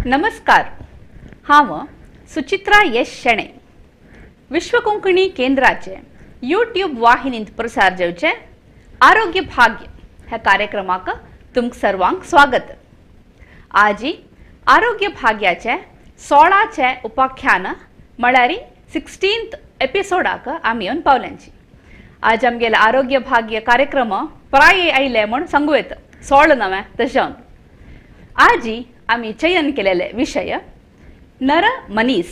नमस्कार, हांव सुचित्रा यश शेणे विश्व कोंकणी केंद्राचे यूट्यूब वाहिनींत प्रसार जावचे आरोग्य भाग्य ह्या कार्यक्रमाक तुमकां सर्वांक स्वागत। आजी आरोग्य भाग्याचे 16चे उपाख्यान म्हळ्यार 16th एपिसोडाक आमी येवन पावल्यांची। आज आमगेले आरोग्य भाग्य कार्यक्रम प्राय आयले म्हूण सांगू येता, 16 नवें तशें। आजी आमी चयन केलेले विशय नर मनीस,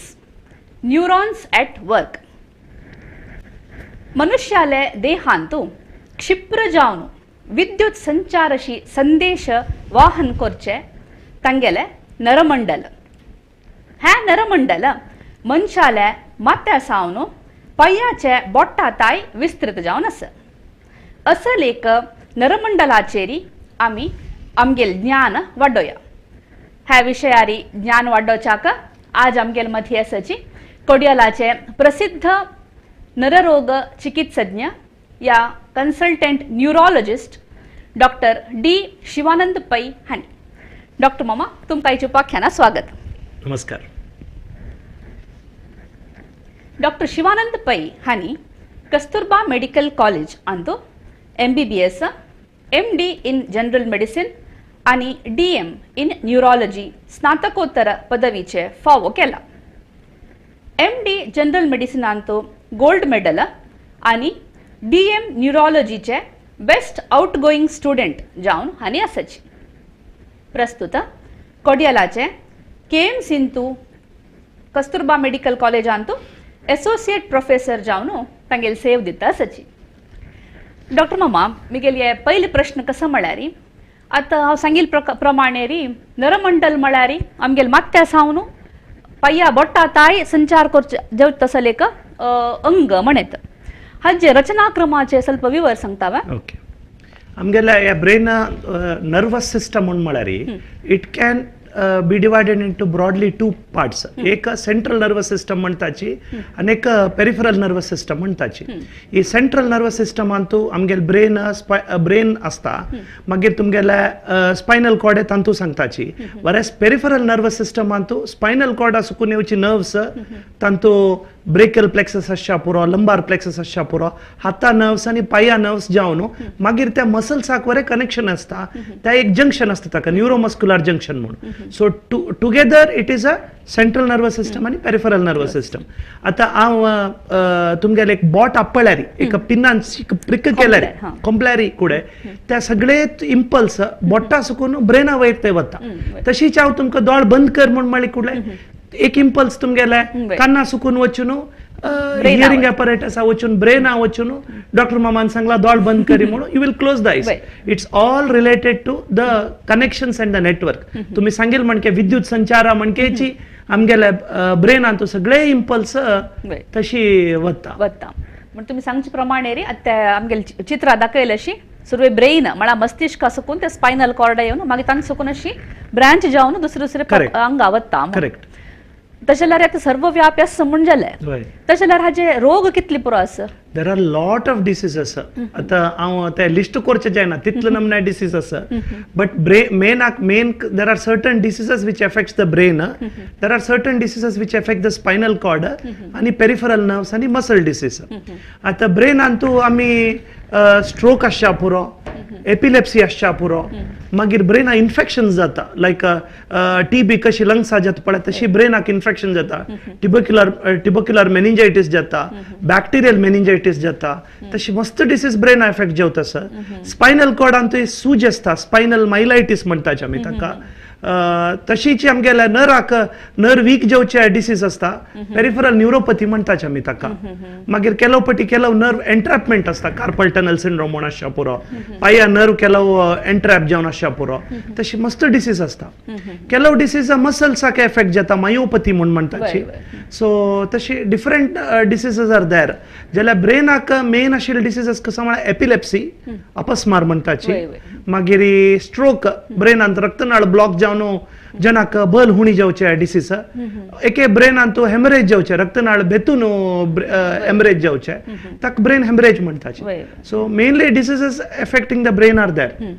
न्यूरॉन्स एट वर्क। मनुष्याले देहांतु क्षिप्र जावन विद्युत संचारशी संदेश वाहन करचे तांगेले नरमंडल। हे नरमंडल मनशाले माथ्या सावन पांयाचे बोटा ताय विस्तृत जावन आसा। असल एक नरमंडलाचेरी आमी आमगेल ज्ञान वाडोया। ह्या विशयारी ज्ञान वाडोवच्याक आज आमगेल मथी आसाची कोडियालाचे प्रसिद्ध नररोग चिकित्सज्ञ या consultant neurologist doctor D Shivanand Pai हांणी। डॉक्टर मामा, तुमकां आयच्या उपाख्याना स्वागत। नमस्कार। डॉक्टर शिवानंद पै हांणी कस्तुरबा मेडिकल कॉलेज अंतु MBBS, MD in general medicine आणि DM in neurology स्नातकोत्तर पदवीचे फावो केला। MD general मेडिसिनांतु गोल्ड मेडल आणि DM न्यूरोलॉजीचे बेस्ट आउटगोईंग स्टुडंट जावन हांणी आसाची। प्रस्तुत कोडियालाचे KM Sindhu Kasturba medical कॉलेजांतु associate professor जावन तांगेल सेव दिता आसाची। डॉक्टर मामा, मिगेले पयले प्रश्न कसो म्हळ्यार आतां हांव सांगील प्रमाणे री नरमंडल म्हळ्यार आमगेल माथ्या सावन पांया बोटा ताय संचार करचे जेवता तसले एक अंग म्हणेत, हाजे रचनाक्रमाचे ಸ್ವಲ್ಪ विवर सांगता वा? ओके, आमगेल्या ह्या ब्रेन नर्वस सिस्टम म्हूण म्हळ्यार it can be divided into broadly two parts. एक सेंट्रल नर्वस सिस्टम म्हणताची आनी एक पेरिफरल नर्वस सिस्टम म्हणताची। ही सेंट्रल नर्वस सिस्टमांतू आमगेल ब्रेन ब्रेन आसता, मागीर तुमगेले स्पायनल कॉर्ड तांतू सांगताची। वरेस पेरिफरल नर्वस सिस्टमांतू स्पायनल कॉर्डा सुकून येवची नर्व्स तांतू ब्रेकल प्लेक्सस आसच्या पुरो, लंबार प्लेक्सस आसच्या पुरो, हाता नर्व्स आनी पांया नर्व्स जावन मागीर त्या मसल्साक वरे कनेक्शन आसता, त्या एक जंक्शन आसता ताका न्यूरोमस्क्युलर जंक्शन म्हूण। So together it is a central nervous system आनी पेरिफरल नर्वस सिस्टम। आतां हांव तुमगेले एक बोट आपल्यार एक पिनान प्रिक केल्यार कोंपल्यारी कुडे त्या सगळे इम्पल्स बोटा सुकून ब्रेना वयर ते वता। तशीच हांव तुमकां दोळ बंद कर म्हूण म्हळ्यार कुडे एक इम्पल्स तुमगेले कान्ना सुकून वचून हियरिंग अपरेटसा वचून ब्रेना वचून डॉक्टर मामान सांगला दोळ बंद करी म्हणून you will close the eyes. It's all related to the connections and the network. तुम्ही सांगेल म्हणके विद्युत संचारा म्हणकेची आमगेले ब्रेनांतू सगळे इम्पल्स तशी वता वता। म्हण तुम्ही सांगचे प्रमाणे रे आतां आमगेले चित्रां दाखयले अशी सुरवे ब्रेन म्हळ्यार मस्तिष्क सुकून ते स्पायनल कॉर्ड येवन मागीर तांकां सुकून अशी ब्रांच जावन दुसरे दुसरे अंगा वता। करेक्ट। तशें जाल्यार आतां सर्वव्यापी आसा म्हूण जालें, तशें जाल्यार हाजे रोग कितले पुरो आसा? There are lot of disease आसा। आतां हांव ते लिस्ट करचें जायना तितले नमूने डिसीज आसा, but main there are certain diseases which affects the brain, there are certain diseases which affect the spinal cord आनी पेरिफरल नर्व्स आनी मसल डिसीज। आतां ब्रेनांतू आमी स्ट्रोक आसच्या पुरो, एपिलेप्सी आसच्या पुरो, मागीर ब्रेना इन्फेक्शन जाता, लायक टीबी कशी लंग्सा जाता पळय तशी ब्रेनाक इन्फेक्शन जाता, ट्युबक्युलर मेनिंजायटीस जाता, बॅक्टेरियल मेनिंजायटीस जाता, तशी मस्त डिसीज ब्रेना एफेक्ट जावता आसा। स्पायनल कॉर्डांतूय सूज आसता, स्पायनल मायलायटीस म्हणटाचे आमी ताका। तशीच आमगेल्या नराक नर वीक जावचे डिसीज आसता, पेरिफरल न्यूरोपथी म्हणटाचे आमी ताका। मागीर केलव पटी केलव नर्व एंट्रॅपमेंट आसता, कार्पल टनल सिंड्रोम म्हूण आसच्या पुरो, पांया नर्व केलव एंट्रॅप जावन आसच्या पुरो, तशी मस्त डिसीज आसता। केलव डिसीज मसल्साक एफेक्ट जाता, मायोपथी म्हूण म्हणटाची। सो तशी डिफरंट डिसीजेस are there. जाल्यार ब्रेनाक मेन आशिल्ले डिसीजेस कसो म्हळ्यार एपिलेप्सी, अपस्मार म्हणटाची, मागीर स्ट्रोक, ब्रेनांत रक्तनाळ ब्लॉक जावन जनाक बल हुणी जावचे डिसीज, एके ब्रेनांत हेमरेज जावचे, रक्तनाळ बेतून हेमरेज जावचे, ताका ब्रेन हेमरेज म्हणटाचे। So mainly diseases affecting the brain are there.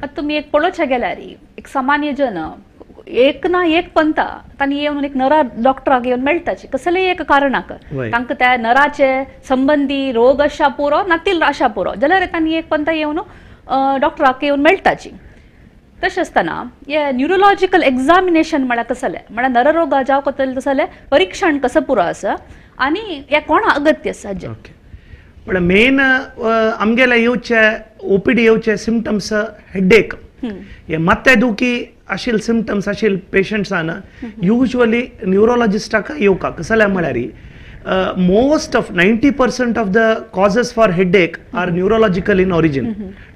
आतां तुमी एक पळोवच्या गेल्यार एक सामान्य जन एक ना एक पंता तांणी येवन एक नरा डॉक्टराक येवन मेळटाची कसलेय एक कारणाक तांकां त्या नराचे संबंदी रोग आशा पुरो नातील आशा पुरो जाल्यार तांणी एक पंता येवन डॉक्टराक येवन मेळटाची. तशें आसतना हे न्युरोलॉजिकल एग्जामिनेशन म्हळ्यार कसलें म्हळ्यार नररोगा जावं कतले तसलें परीक्षण कसं पुरो आसा आनी हे कोणा अगत्य आसा हाजें? पण मेन आमगेले येवचे ओपीडी येवचे सिमटम्स हेडेक, हे माथ्या दुखी आशिल्ले सिमटम्स आशिल्ले पेशंट्सान युज्वली न्युरोलॉजिस्टाक येवका. कसलें म्हळ्यार most of 90% of the causes for headache are neurological in origin.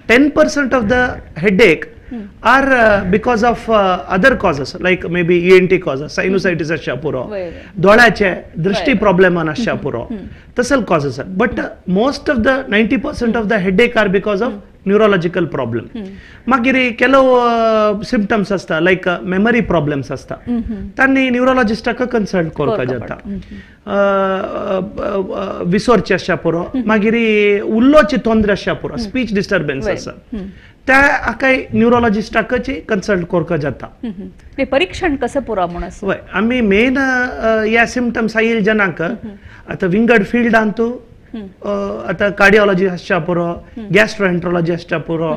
10% of the headache are because of other causes like maybe ENT causes, sinusitis आसच्या पुरो, दोळ्याचे दृष्टी प्रॉब्लेमान आसच्या पुरो, तसले causes. But most of the 90% of the headache are because of neurological problem. मागीर ಕೆಲವು symptoms आसता लायक memory problems आसता, तांणी न्युरोलॉजिस्टाक कन्सल्ट करपाक जाता. विसरचे आसच्या पुरो, मागीर उलोवची तोंद्रे आसच्या पुरो, स्पीच डिस्टर्बन्स आसा, त्या हाकाय न्युरोलॉजिस्टाकच कन्सल्ट करपाक जाता. परीक्षण कसं पुरो म्हूण? हय, आमी मेन ह्या सिमटम्स आयिल्ले जनांक आतां विंगड फिल्डांत आतां कार्डियोलॉजी आसच्या पुरो, गॅस्ट्रोएंट्रोलॉजी आसच्या पुरो,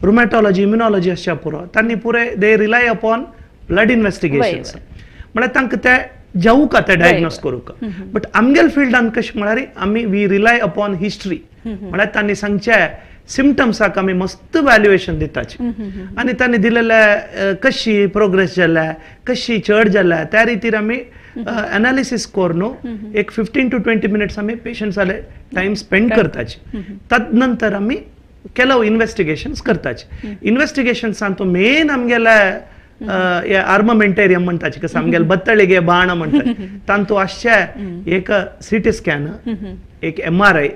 रुमॅटॉलॉजी, इम्युनॉलॉजी आसच्या पुरो, तांणी पुरे they rely upon blood investigations. म्हळ्यार तांकां ते जावूका ते डायग्नोज करूंक. बट आमगेले फिल्डान कशें म्हळ्यार आमी we rely upon history. म्हळ्यार तांणी सांगचे सिमटम्साक आमी मस्त व्हॅल्युएशन दिताची आनी तांणी दिलेले कशी प्रोग्रेस जाल्या, कशी चड जाल्या, त्या रितीर आमी एनालिसीस करून एक 15 to 20 minutes आमी पेशंट्साले टायम स्पेंड करताची. तद नंतर आमी ಕೆಲವು इन्व्हेस्टिगेशन्स करताची. इन्व्हेस्टिगेशन्सान तो मेन आमगेले आर्मामेंटेरियम म्हणटाची, कसं आमगेले बत्तळिगे बाण म्हणटात, तांतू आसचे एक सीटी स्कॅन, एक MRI,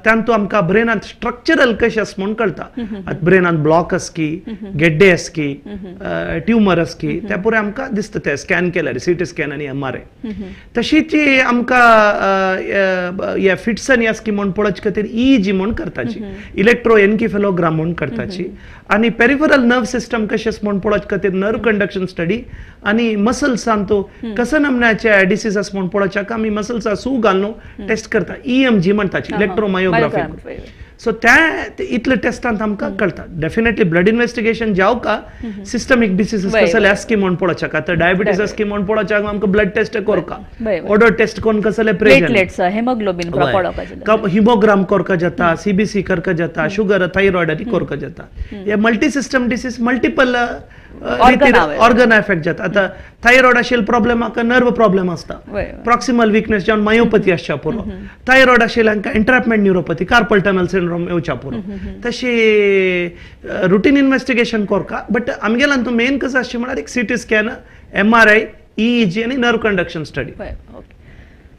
तांतू आमकां ब्रेनांत स्ट्रक्चरल कशें आसा म्हूण कळटा. आतां ब्रेनांत ब्लॉक आसकी, गेड्डे आसकी, ट्युमर आसकी, त्या पुराय आमकां दिसता ते स्कॅन केल्यार, सीटी स्कॅन आनी MRI. तशीच आमकां हे फिट्सन आसकी म्हूण पळोवचे खातीर EEG म्हूण करताची, इलेक्ट्रो एनकिफेलोग्राम म्हूण करताची, आनी पेरिफरल नर्व सिस्टम कशें आसा म्हूण पळोवचे खातीर नर्व कंडक्शन स्टडी, आनी मसल्सान तो कसं नमन्याचे डिसीज आसा म्हूण पळोवच्याक आमी मसल्सा सू घालून टेस्ट करता, EMG म्हणटाची, इलेक्ट्रोमायोग्राफी. सो त्या इतले टेस्टांत आमकां कळटा. डेफिनेटली ब्लड इन्व्हेस्टिगेशन जावका सिस्टमीक डिसीज कसले आसकी म्हूण पळोवच्याक, आतां डायबिटीज आसकी म्हूण पळोवच्याक आमकां ब्लड टेस्ट करका, ऑर्डर टेस्ट करून कसले प्लेटलेट्स, हेमोग्लोबिन हिमोग्राम करका जाता, CBC करका जाता, शुगर, थायरॉयड आनी करका जाता. हे multi system disease multiple organ effect जाता. आतां थायरॉयड आशिल्ले प्रॉब्लेमाक नर्व प्रॉब्लेम आसता, प्रॉक्सिमल विकनेस जावन मायोपथी आसच्या पुरो, थायरॉयड आशिल्ले हांकां एंट्रॅपमेंट न्युरोपथी, कार्पल टनल सिंड्रोम येवच्या पुरो. तशी रुटीन इन्व्हेस्टिगेशन करका. बट आमगेल्यान मेन कसं आसचें म्हळ्यार एक सीटी स्कॅन, MRI, EEG आनी नर्व कंडक्शन स्टडी.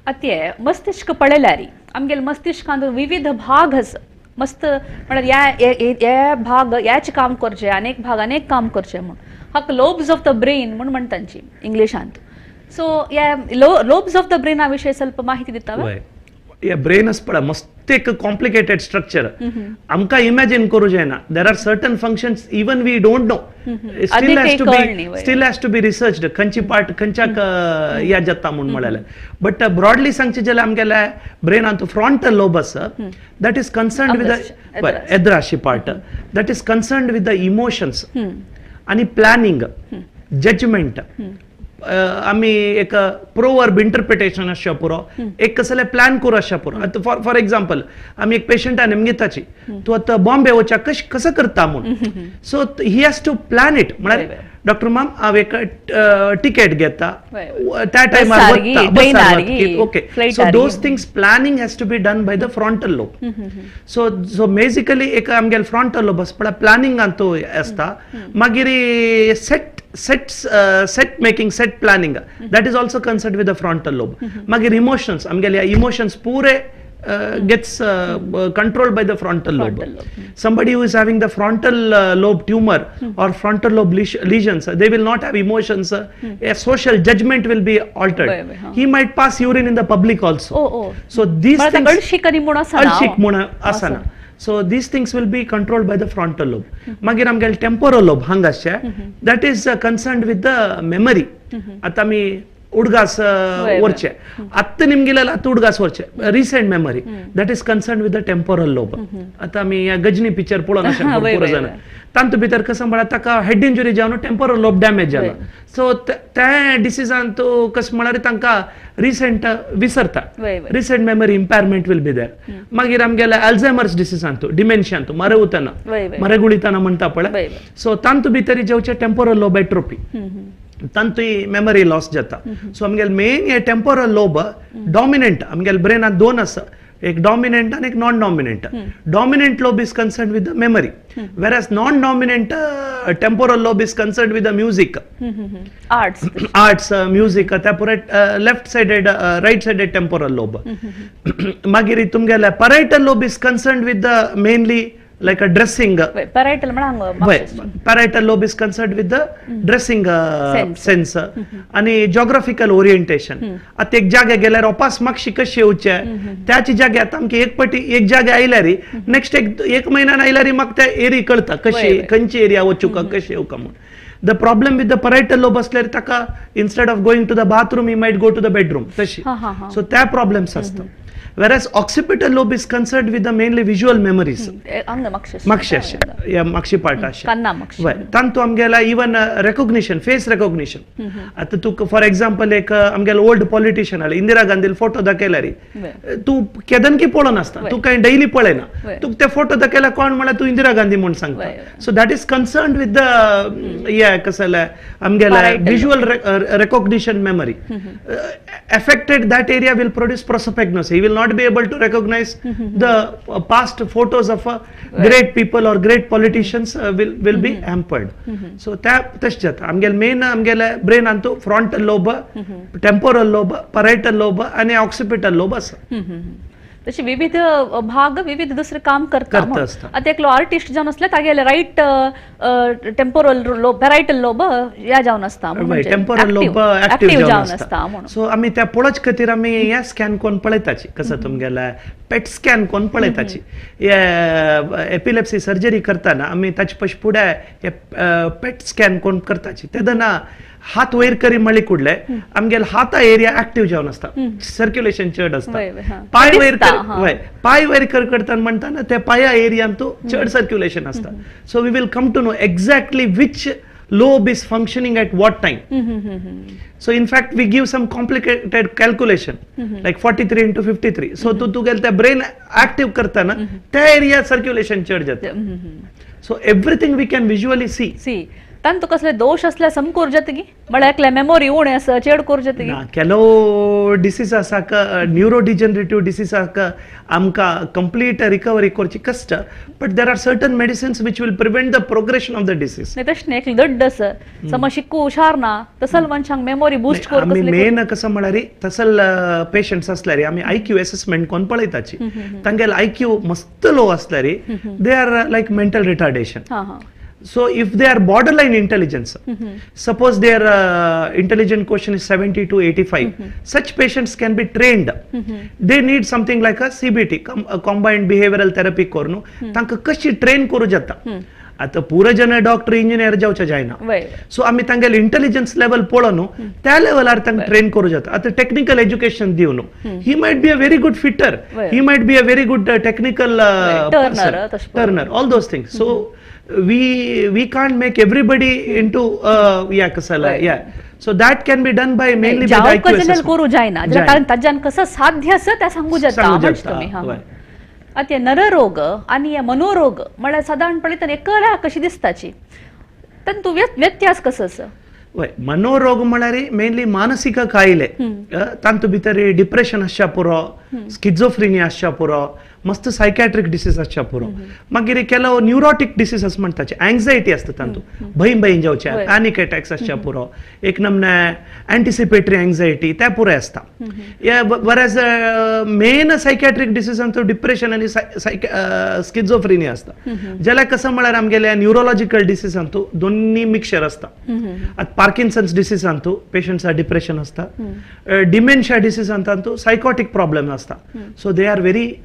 आतां मस्तिष्क पळयल्यार आमगेले मस्तिष्कांत विविध भाग आसा, मस्त म्हळ्यार ह्या भाग ह्याच काम करचें, अनेक भाग अनेक काम करचें म्हूण हाका लोब्स ऑफ the brain म्हूण म्हणटांची इंग्लिशांत. सो ह्या लोब्स ऑफ the ब्रेना विशय ಸ್ವಲ್ಪ माहिती दिता? हे ब्रेन आसा पळय मस्त एक कॉम्प्लिकेटेड स्ट्रक्चर, आमकां इमॅजिन करूं जायना. There are certain functions even we don't know, still has to be researched, खंयची पार्ट खंयच्याक या जाता म्हूण म्हळ्यार. बट ब्रॉडली सांगचें जाल्यार आमगेल्या ब्रेनांत फ्रॉन्टल लोब आसा, that is concerned with the एद्राशी part, that is concerned with the emotions आनी प्लॅनिंग, जजमेंट. आमी एक प्रोवर्ब इंटरप्रिटेशन आसच्या पुरो, एक कसले प्लॅन करूं आसच्या पुरो. आतां फॉर एग्जाम्पल आमी एक पेशंटा नेमगिताची, तूं आतां बॉम्बे वचच्या कशें कसं करता म्हूण, so he has to plan it. म्हळ्यार डॉक्टर माम हांव एक टिकेट घेता त्या टायमार वता, okay. So those things planning has to be done by the frontal lobe. So so basically एक आमगेले फ्रॉन्टल लोब आसा पळय, प्लॅनिंगान तो आसता. मागीर set making, set planning, that is also concerned with the frontal lobe. मागीर इमोशन्स, आमगेले इमोशन्स पुरे gets controlled by the frontal lobe. Somebody who is having the frontal lobe tumor or frontal lobe lesions, they will not have emotions. A social judgment will be altered. He might pass urine in the public also. So these things. अळशीक म्हूण आसना. So these things will be controlled by the frontal lobe. मागीर आमगेले temporal लोब हांगा आसचे, that is concerned with the memory. आतां आमी उडगास वरचे, आत्तां निमगिले आतां उडगास वरचे, recent memory, that is concern with the temporal lobe. आतां आमी गजनी पिक्चर पळोवन अशें भरपूर जाण, तांतू भितर कसं म्हळ्यार ताका हेड इंजुरी जावन टेम्पोरल लोब डॅमेज जाला. सो त्या डिसीजान तो कसं म्हळ्यार तांकां रिसेंट विसरता, recent memory impairment will be there. मागीर आमगेले अल्झायमर्स डिसीजान तो डिमेन्शियान तो मरेवतना मरेगुळितना म्हणटा पळय, सो तांतू भितर जेवचे टेम्पोरल लोब एट्रोपी, तांतूय मेमरी लॉस जाता. सो आमगेले मेन हे टेम्पोरल लोब डॉमिनंट, आमगेले ब्रेनात दोन आसा, एक डॉमिनंट आणि एक non dominant. Dominant lobe is concern with the memory, whereas non dominant temporal lobe is concern with the music, arts, arts, music, त्या पुराय left sided, right sided temporal lobe. मागीर तुमगेले parietal lobe is concern with the mainly like a dressing. Parietal parietal lobe is concerned with the dressing sense आणि geographical orientation. आता एक जागे गेल्यार ओपास मागशी कशी येवचे त्याची जागे, आता आमकी एक पटी एक जागे आयल्यार नेक्स्ट एक एक म्हयन्यान आयल्यार म्हाका त्या एरिया कळता कशी खंयची एरिया वचूका कशी येवका म्हूण. The problem with the parietal lobe असल्यार ताका instead of going to the bathroom he might go to the bedroom तशी. सो त्या प्रॉब्लेम्स आसता. Whereas occipital lobe is concerned with the mainly visual memories. मागशे या मागशी part अशें तांतू आमगेला even recognition, face recognition. आतां तुका for example एक आमगेलो old politician आले इंदिरा गांधील फोटो दाखयल्यार तूं केदनकी पळोवन आसता, तूं कांय डेली पळयना, तुका ते फोटो दाखयल्यार कोण म्हळ्यार तूं इंदिरा गांधी म्हूण सांगता. So that is concerned with the हे कसं आमगेला visual recognition memory. Affected that area will produce prosopagnosia. He will not be able to recognize the past photos of great people or great politicians will be hampered. So त्या तशें जाता आमगेले main आमगेले brain आनी frontal lobe, temporal lobe, parietal lobe आनी occipital लोब आसा. तशी विविध भाग विविध दुसरे काम करता. आता एकलो आर्टिस्ट जावन आसले तागेले राईट टेम्पोरल लोब, पॅरायटल लोब या जावन आसता, टेम्पोरल लोब ऍक्टिव्ह जावन आसता. सो आमी त्या पळोवचे खातीर आमी हे स्कॅन कोण पळयताची, कसं तुमगेले पेट स्कॅन कोण पळयताची. एपिलेप्सी सर्जरी करताना आमी ताचे पशी फुडें हे पेट स्कॅन कोण करताची, तेन्ना हात वयर करी म्हळ्ळे कुडले आमगेले हाता एरिया ऍक्टिव्ह जावन आसता, सर्क्युलेशन चड आसता. पाय वयर पाय वयर कर करतना म्हणटाना त्या पाया एरियान तो चड सर्क्युलेशन आसता. So we will come to know exactly which lobe is functioning at what time. So in fact we give some complicated calculation like 43 into 53. So तू गेल त्या ब्रेन ऍक्टिव्ह करताना त्या एरिया सर्क्युलेशन चड जाता. So everything we can visually see. See तांतू कसले दोश असल्या समकूर जातगी म्हळ्यार एकल्या मेमोरी उणे आसा चेड कोर जातगी. ಕೆಲವು डिसीज आसा न्यूरो डिजनरेटिव्ह डिसीज आसा आमकां कंप्लीट रिकवरी करची कष्ट, but there are certain medicines which will prevent the progression of the disease. नाही तशें न्ही, एकलें दड्ड आसा समज शिकू हुशार ना तसल मनशांक मेमोरी बूस्ट कर. आमी मेन कसं म्हळ्यार तसल पेशंट्स असल्यार आमी I Q assessment कोण पळयताची, तांगेले I Q मस्त लो असल्यार they are like mental retardation. So if they are borderline intelligence, suppose their intelligent quotient is 70 to 85, such patients can be trained. They need something like a CBT, combined behavioral therapy kornu. तांका कशी train करू जाता. आता पुरा जण doctor engineer जावचे जायना, so आमी तांगेले इंटेलिजन्स लेवल पळोवन त्या लेवलार तांकां ट्रेन करू जाता. आता टेक्निकल एज्युकेशन दिवन he might be a very good fitter, he might be a very good technical turner, all those things. So we can't make everybody into yeah kasala yeah, so that can be done by mainly by IQ assessment. करू जायना कारण ताज्यान कसं साध्य आसा त्या सांगू जाता म्हणजे तुम्ही. आतां नररोग आनी मनोरोग म्हळ्यार सादारणपणे तर एकरा कशी दिसताची तातूंत व्यत्यास कसो आसा? वय, मनोरोग म्हळ्यार मेनली मानसीक कायले, तातूंत भितर डिप्रेशन आसच्या पुरो, स्किझोफ्रेनिया आसच्या पुरो, मस्त सायकॅट्रिक डिसीज आसच्या पुरो. मागीर ಕೆಲವು न्यूरोटिक डिसीजस म्हणटाचे, अँग्झायटी आसता तातूंत, भंय भंय जावचे, पॅनिक अटॅक्स आसच्या पुरो, एक नमने अँटिसिपेटरी अँग्झायटी त्या पुरो आसता. बरेच मेन सायकॅट्रिक डिसीज आमचो डिप्रेशन आनी स्किझोफ्रेनिया आसता. जाल्यार कसं म्हळ्यार आमगेले न्यूरोलॉजिकल डिसीज आमचो दोन्ही मिक्सचर आसता. आतां पार्किन्सन्स डिसीज आमचो पेशंट्सा डिप्रेशन आसता, डिमेन्शिया डिसीज आमचो सायकॉटीक प्रॉब्लेम आसता. आसता. So they are very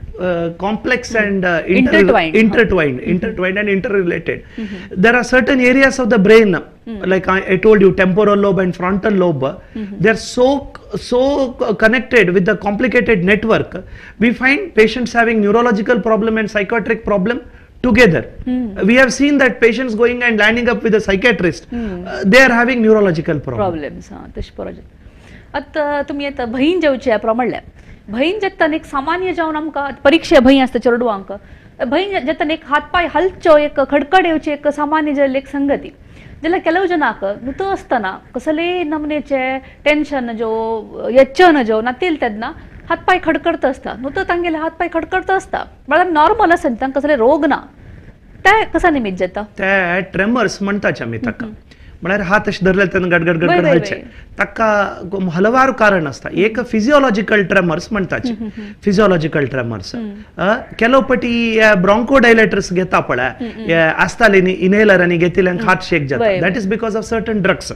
complex and intertwined and inter related. There are certain areas of the brain like I told you, temporal lobe and frontal lobe, they are so connected with the complicated network. We find patients having neurological problem and psychiatric problem together. We have seen that patients going and landing up with a psychiatrist, they are having neurological problems. तशें पळोवचें. आतां तुमी आतां भंय जेवचे प्रमाणल्या भंय जेतान एक सामान्य जावन आमकां परिक्षे भंय आसता चेडवांक, भंय जेतान एक हात पांय हालचो, एक खडखड येवचे, एक सामान्य जाल्ली एक संगती. जाल्यार ಕೆಲವು ಜನಕ್ಕೆ ನುತ आसतना कसले नमनेचे टेन्शन जो यच्चन जो नातील तेन्ना हात पांय खडखडत आसता, नुत तांगेले हात पांय खडखडत आसता, म्हळ्यार नॉर्मल आसा, तांकां कसले रोग ना, ते कसा निमित्त जाता? ते ट्रेमर्स म्हणटाचे आमी ताका, म्हळ्यार हात अशें धरले तेन्ना गडगड गडगड हालचे. ताका हलवार कारण आसता. एक फिजियोलॉजिकल ट्रेमर्स म्हणटाचे, फिजियोलॉजिकल ट्रेमर्स ಕೆಲವು पटी ब्रॉन्को डायलेटर्स घेता पळय, आसताले इनहेलर आनी घेतिल्ल्यान हात शेक जाता, that is because of certain drugs.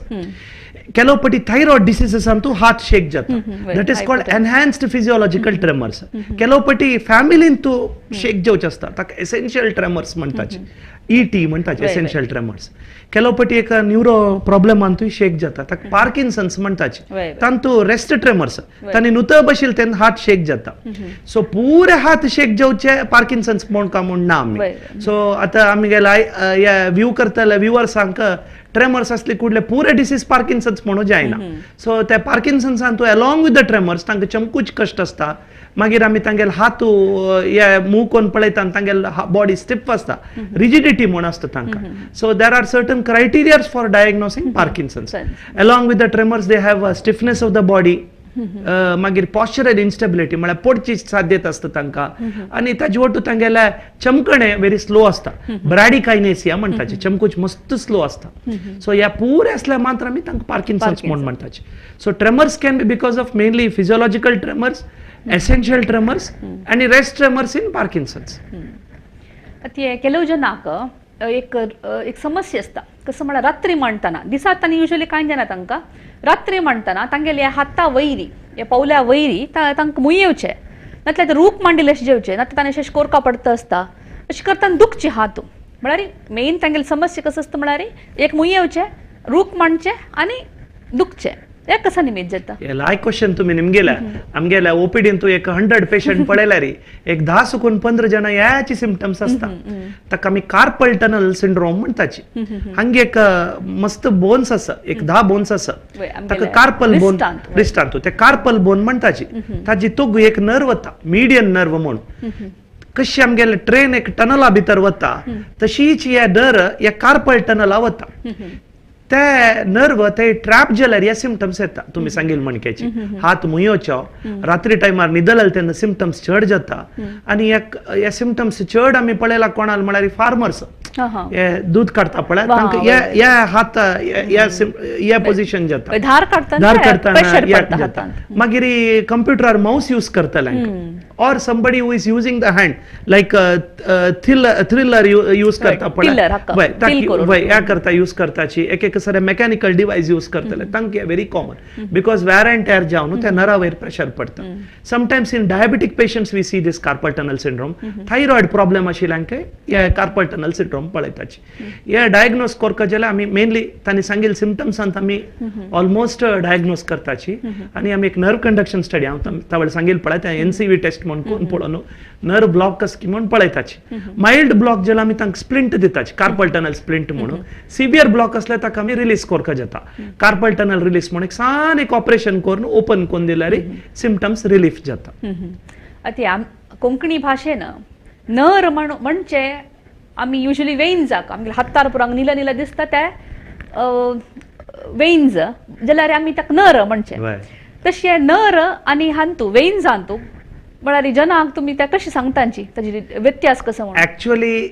ಕೆಲವು ಪಟಿ ಥೈರಾಯ್ಡ್ ಡಿಸೀಸಸ್ ಅಂತೂ ಹಾರ್ಟ್ ಶೇಕ್ ಜಾತ, that is called enhanced physiological tremors. ಕೆಲವು ಪಟಿ ಫ್ಯಾಮಿಲಿಂತೂ शेक जेवचे आसता, ताका एसेन्शियल ट्रेमर्स म्हणटाचे, ई टी म्हणटाचे, एसेन्शियल ट्रेमर्स. ಕೆಲವು ಪಟಿ एक न्यूरो प्रॉब्लेम अंतूय शेक जाता, ताका पार्किन्सन्स म्हणटाचे, तांतू रेस्ट ट्रेमर्स, तांणी नुत बशील तेन्ना हात शेक जाता. सो पुरे हात शेक जेवचे पार्किन्सन्स म्हूण का म्हूण ना आमी. सो आतां आमी गेला व्यू करतले व्युवर्सांक ट्रेमर्स असले कुडले पुरे डिसीज पार्किन्सन्स म्हणून जायना. सो त्या पार्किन्सन्सान तूं अलॉंग विथ the tremors तांकां चमकूच कश्ट आसता. मागीर आमी तांगेले हात मूव करून पळयता आनी तांगेले बॉडी स्टिफ आसता, रिजिडिटी म्हूण आसता तांकां. So there are certain criterias for diagnosing Parkinson's. Along with the tremors they have stiffness of the body, मागीर पॉश्चरल इन्स्टेबिलिटी म्हळ्यार पडची साध्यता आसता तांकां, आनी ताजे वटू तांगेले चमकणे व्हेरी स्लो आसता, ब्रॅडिकायनेसिया म्हणटाचे, चमकूच मस्त स्लो आसता. सो ह्या पुरे आसल्या मात्र आमी तांकां पार्किन्सन्स म्हूण म्हणटाचे. So tremors can be because of mainly physiological tremors, essential tremors आनी रेस्ट ट्रेमर्स इन पार्किन्सन्स. आतां ಕೆಲವು जनाक एक एक समस्या आसता, कसं म्हळ्यार रात्री म्हणटना, दिसात तांणी युजली कांय जायना तांकां, रात्री म्हणटना तांगेले हाता वयरी ह्या पावल्या वयरी तांकां मूय येवचे, नातल्यार रूख मांडिल्ले अशें जेवचे, नातल्यार ताणें अशें कोरका पडटा आसता, अशें करतना दुखचे हात. म्हळ्यार मेन तांगेली समस्या कसं आसता म्हळ्यार एक मूय येवचे, रूख मांडचे आनी दुखचे. हे कसा निमित्त जाता? लायक क्वेश्चन तुमी निमगेल्या. आमगेल्या ओपीडीन तूं एक 100 पेशंट पळयल्यार एक 10 सुकून 15 जाणां ह्याची सिमटम्स आसता. ताका आमी कार्पल टनल सिंड्रोम म्हणटाची. हांगे एक मस्त बोन्स आसा, एक 10 बोन्स आसा, ताका कार्पल बोन रिस्टांत, ते कार्पल बोन म्हणटाची. ताजी तोग एक नर्व वता, मिडियन नर्व म्हणून. कशी आमगेले ट्रेन एक टनला भितर वता तशीच हे नर्व ह्या कार्पल टनला वता. ते नर्व ते ट्रॅप जाल्यार हे सिमटम्स येता. तुमी सांगील मणक्याची हात मुयोचो, रात्री टायमार न्हिदले तेन्ना सिमटम्स चड जाता. आनी हे सिमटम्स चड आमी पळयला कोणाल म्हळ्यार फार्मर्स, हे दूध काडटा पळय तांकां हे हात हे पोजिशन जाता, धार काडटना जाता. मागीर कंप्युटरार मावस यूज करतले or somebody who is using the hand like thriller use करता पळय, ह्या करता यूज करताची, एक एक सारे मेकॅनिकल डिवायस यूज करतले तांकां very common because wear and tear जावन त्या नरा वयर प्रेशर पडटा. Sometimes in diabetic patients we see this carpal tunnel syndrome. Thyroid problem आशिल्ल्यांक हे कार्पल टनल सिंड्रोम पळयताची. हे डायग्नोज करपा जाल्यार आमी मेनली तांणी सांगिल्ले सिमटम्सांत आमी ऑलमोस्ट डायग्नोज करताची. आनी आमी एक नर्व कंडक्शन स्टडी हांव तावळ सांगिल्लें पळय, त्या एनसीवी टेस्ट म्हूण कोण पळोवन नर्व ब्लॉक कस की म्हूण पळयताची. मायल्ड ब्लॉक जाल्यार आमी तांकां स्प्लिंट दिताची, कार्पल टनल स्प्लिंट म्हणून. सिवियर ब्लॉक आसल्यार ताका आमी रिलीज करपा जाता, कार्पल टनल रिलीज म्हणून एक सान एक ऑपरेशन करून ओपन करून दिल्यार सिमटम्स रिलीफ जाता. आतां कोंकणी भाशेन नर म्हणचे आमी युजली वेन्जाक आमगे हातार पुरांक निला निला दिसता ते वेन्ज जाल्यार आमी ताका नर म्हणचे. तशें नर आनी हांतू वेन्जांतू म्हळ्यार जनांक तुमी त्या कशी सांगतांची ताजी व्यत्यास कसो म्हणून? एक्चुअली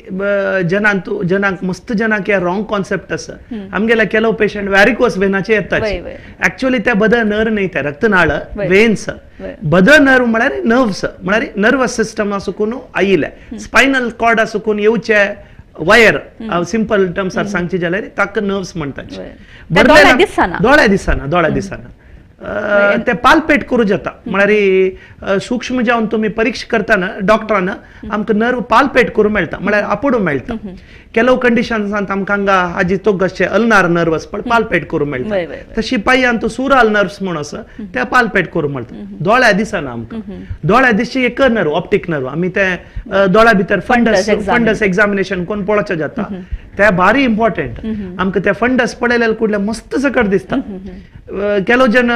जनांक मस्त जनांक हे रॉंग कॉन्सेप्ट आसा. आमगेले ಕೆಲವು पेशंट व्हॅरिकोस वेनाचे येतात. एक्चुअली त्या बद नर्व न्ही, त्या रक्तनाळ वेन्स. बद नर्व म्हळ्यार नर्व्स, म्हळ्यार नर्वस सिस्टम आसून आयिल्ले स्पायनल कॉर्ड आसून येवचे वायर, सिंपल टर्म्सार सांगचे जाल्यार ताका नर्व्स म्हणटाचे. दोळ्या दिसना, दोळ्या दिसना, दोळ्या दिसना. ते पालपेट करूं जाता. म्हळ्यार सूक्ष्म जावन तुमी परीक्षा करतना डॉक्टरान आमकां नर्व पालपेट करूं मेळटा, म्हळ्यार आपोडूं मेळटा. ಕೆಲವು कंडिशन्सांत आमकां हांगा हाजी तोगशे अल्नार नर्वस पण पालपेट करूं मेळटा, तशी पांयांत सुराल नर्व्स म्हूण आसा ते पालपेट करूं मेळटा. दोळ्या दिसना आमकां, दोळ्या दिसची एक नर्व ऑप्टीक नर्व आमी ते दोळ्या भितर फंडस फंडस एग्जामिनेशन कोण पळोवचें जाता, ते भारी इम्पॉर्टंट. आमकां ते फंडस पळयल्यार कुडले मस्त सकट दिसता. ಕೆಲವು जन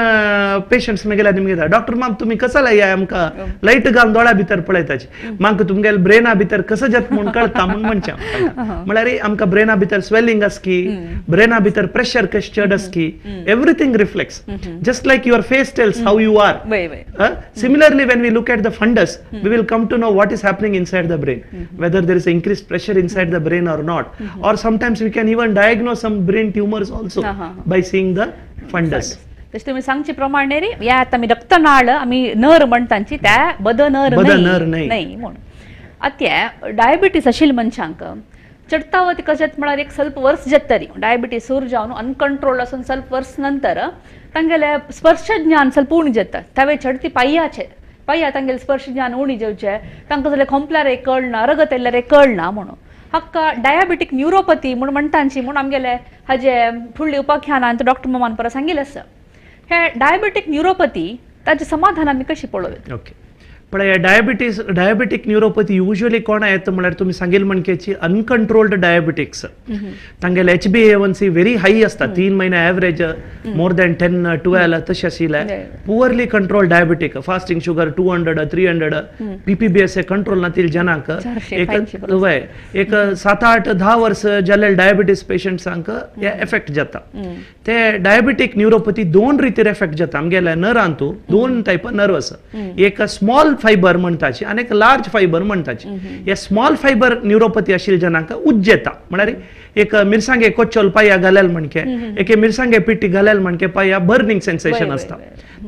पेशंट्स मेगेल्या निमगे डॉक्टर माम तुमी कसाला या आमकां लायट घालून दोळ्या भितर पळयताची, म्हाका तुमगेले ब्रेना भितर कसं जाता म्हूण कळटा म्हूण म्हणचें. म्हळ्यार आमकां ब्रेना भितर स्वेलिंग आसकी, ब्रेना भितर प्रेशर कशें चड आसकी, everything reflects. Just like your face tells how you are, similarly when we look at the fundus we will come to know what is happening inside the brain, whether there is increase pressure inside the brain or not, or sometimes we can even diagnose some brain tumours also by seeing the fundus. तशें तुमी सांगचे प्रमाणे रे ह्या आतां आमी रक्तनाळ आमी नर म्हणटांची त्या बद नर न्हय म्हूण. आतां डायबिटीस आशिल्ल्या मनशांक चडताव ती कशें म्हळ्यार एक स्वल्प वर्स जाता तरी डायबिटीस सुरू जावन अनकंट्रोल्ड आसून स्वल्प वर्स नंतर तांगेलें स्पर्श ज्ञान स्वल्प उणें जाता. त्यावेळी चडती पांयाचे पांया तांगेलें स्पर्श ज्ञान उणें जावचें, तांकां जाल्यार खोंपल्यार कळना, रगत येयल्यार कळना म्हणून हाका डायबिटीक न्युरोपथी म्हूण म्हणटांची म्हूण आमगेले हाजे फुडले उपाख्यानांत डॉक्टर मामान परत सांगिल्लें आसा. हे डायबिटीक न्युरोपथी ताचें समाधान आमी कशी पळोवया? ओके, पळय डायबिटीस डायबिटीक न्युरोपथी युज्वली कोणा येता म्हळ्यार तुमी सांगील म्हणकेची अनकंट्रोल्ड डायबिटिक्स, तांगेले HbA1c very हाय आसता, 3 महिने एवरेज मोर दॅन 10-12 तशें आशिल्लें. Poorly controlled diabetic, fasting sugar 200 300, PPBS control नातील जनांक एक वय एक 7-8-10 वर्स जाल्ले डायबिटीस पेशंट्सांक हे एफेक्ट जाता. ते डायबिटीक न्युरोपथी दोन रितीर एफेक्ट जाता आमगेल्या नरांतू, दोन टायप नर्व आसा, एक स्मॉल फायबर म्हणटाची आनी एक लार्ज फायबर म्हणटाची. हे स्मॉल फायबर न्युरोपथी आशिल्ल्या जनांक उज्ज येता, म्हळ्यार एक मिरसांगे कोच्चोल पाया घाल्याल म्हणके, एक मिरसांगे पिट्टी घाल्याल म्हणके पाया बर्निंग सेन्सेशन आसता,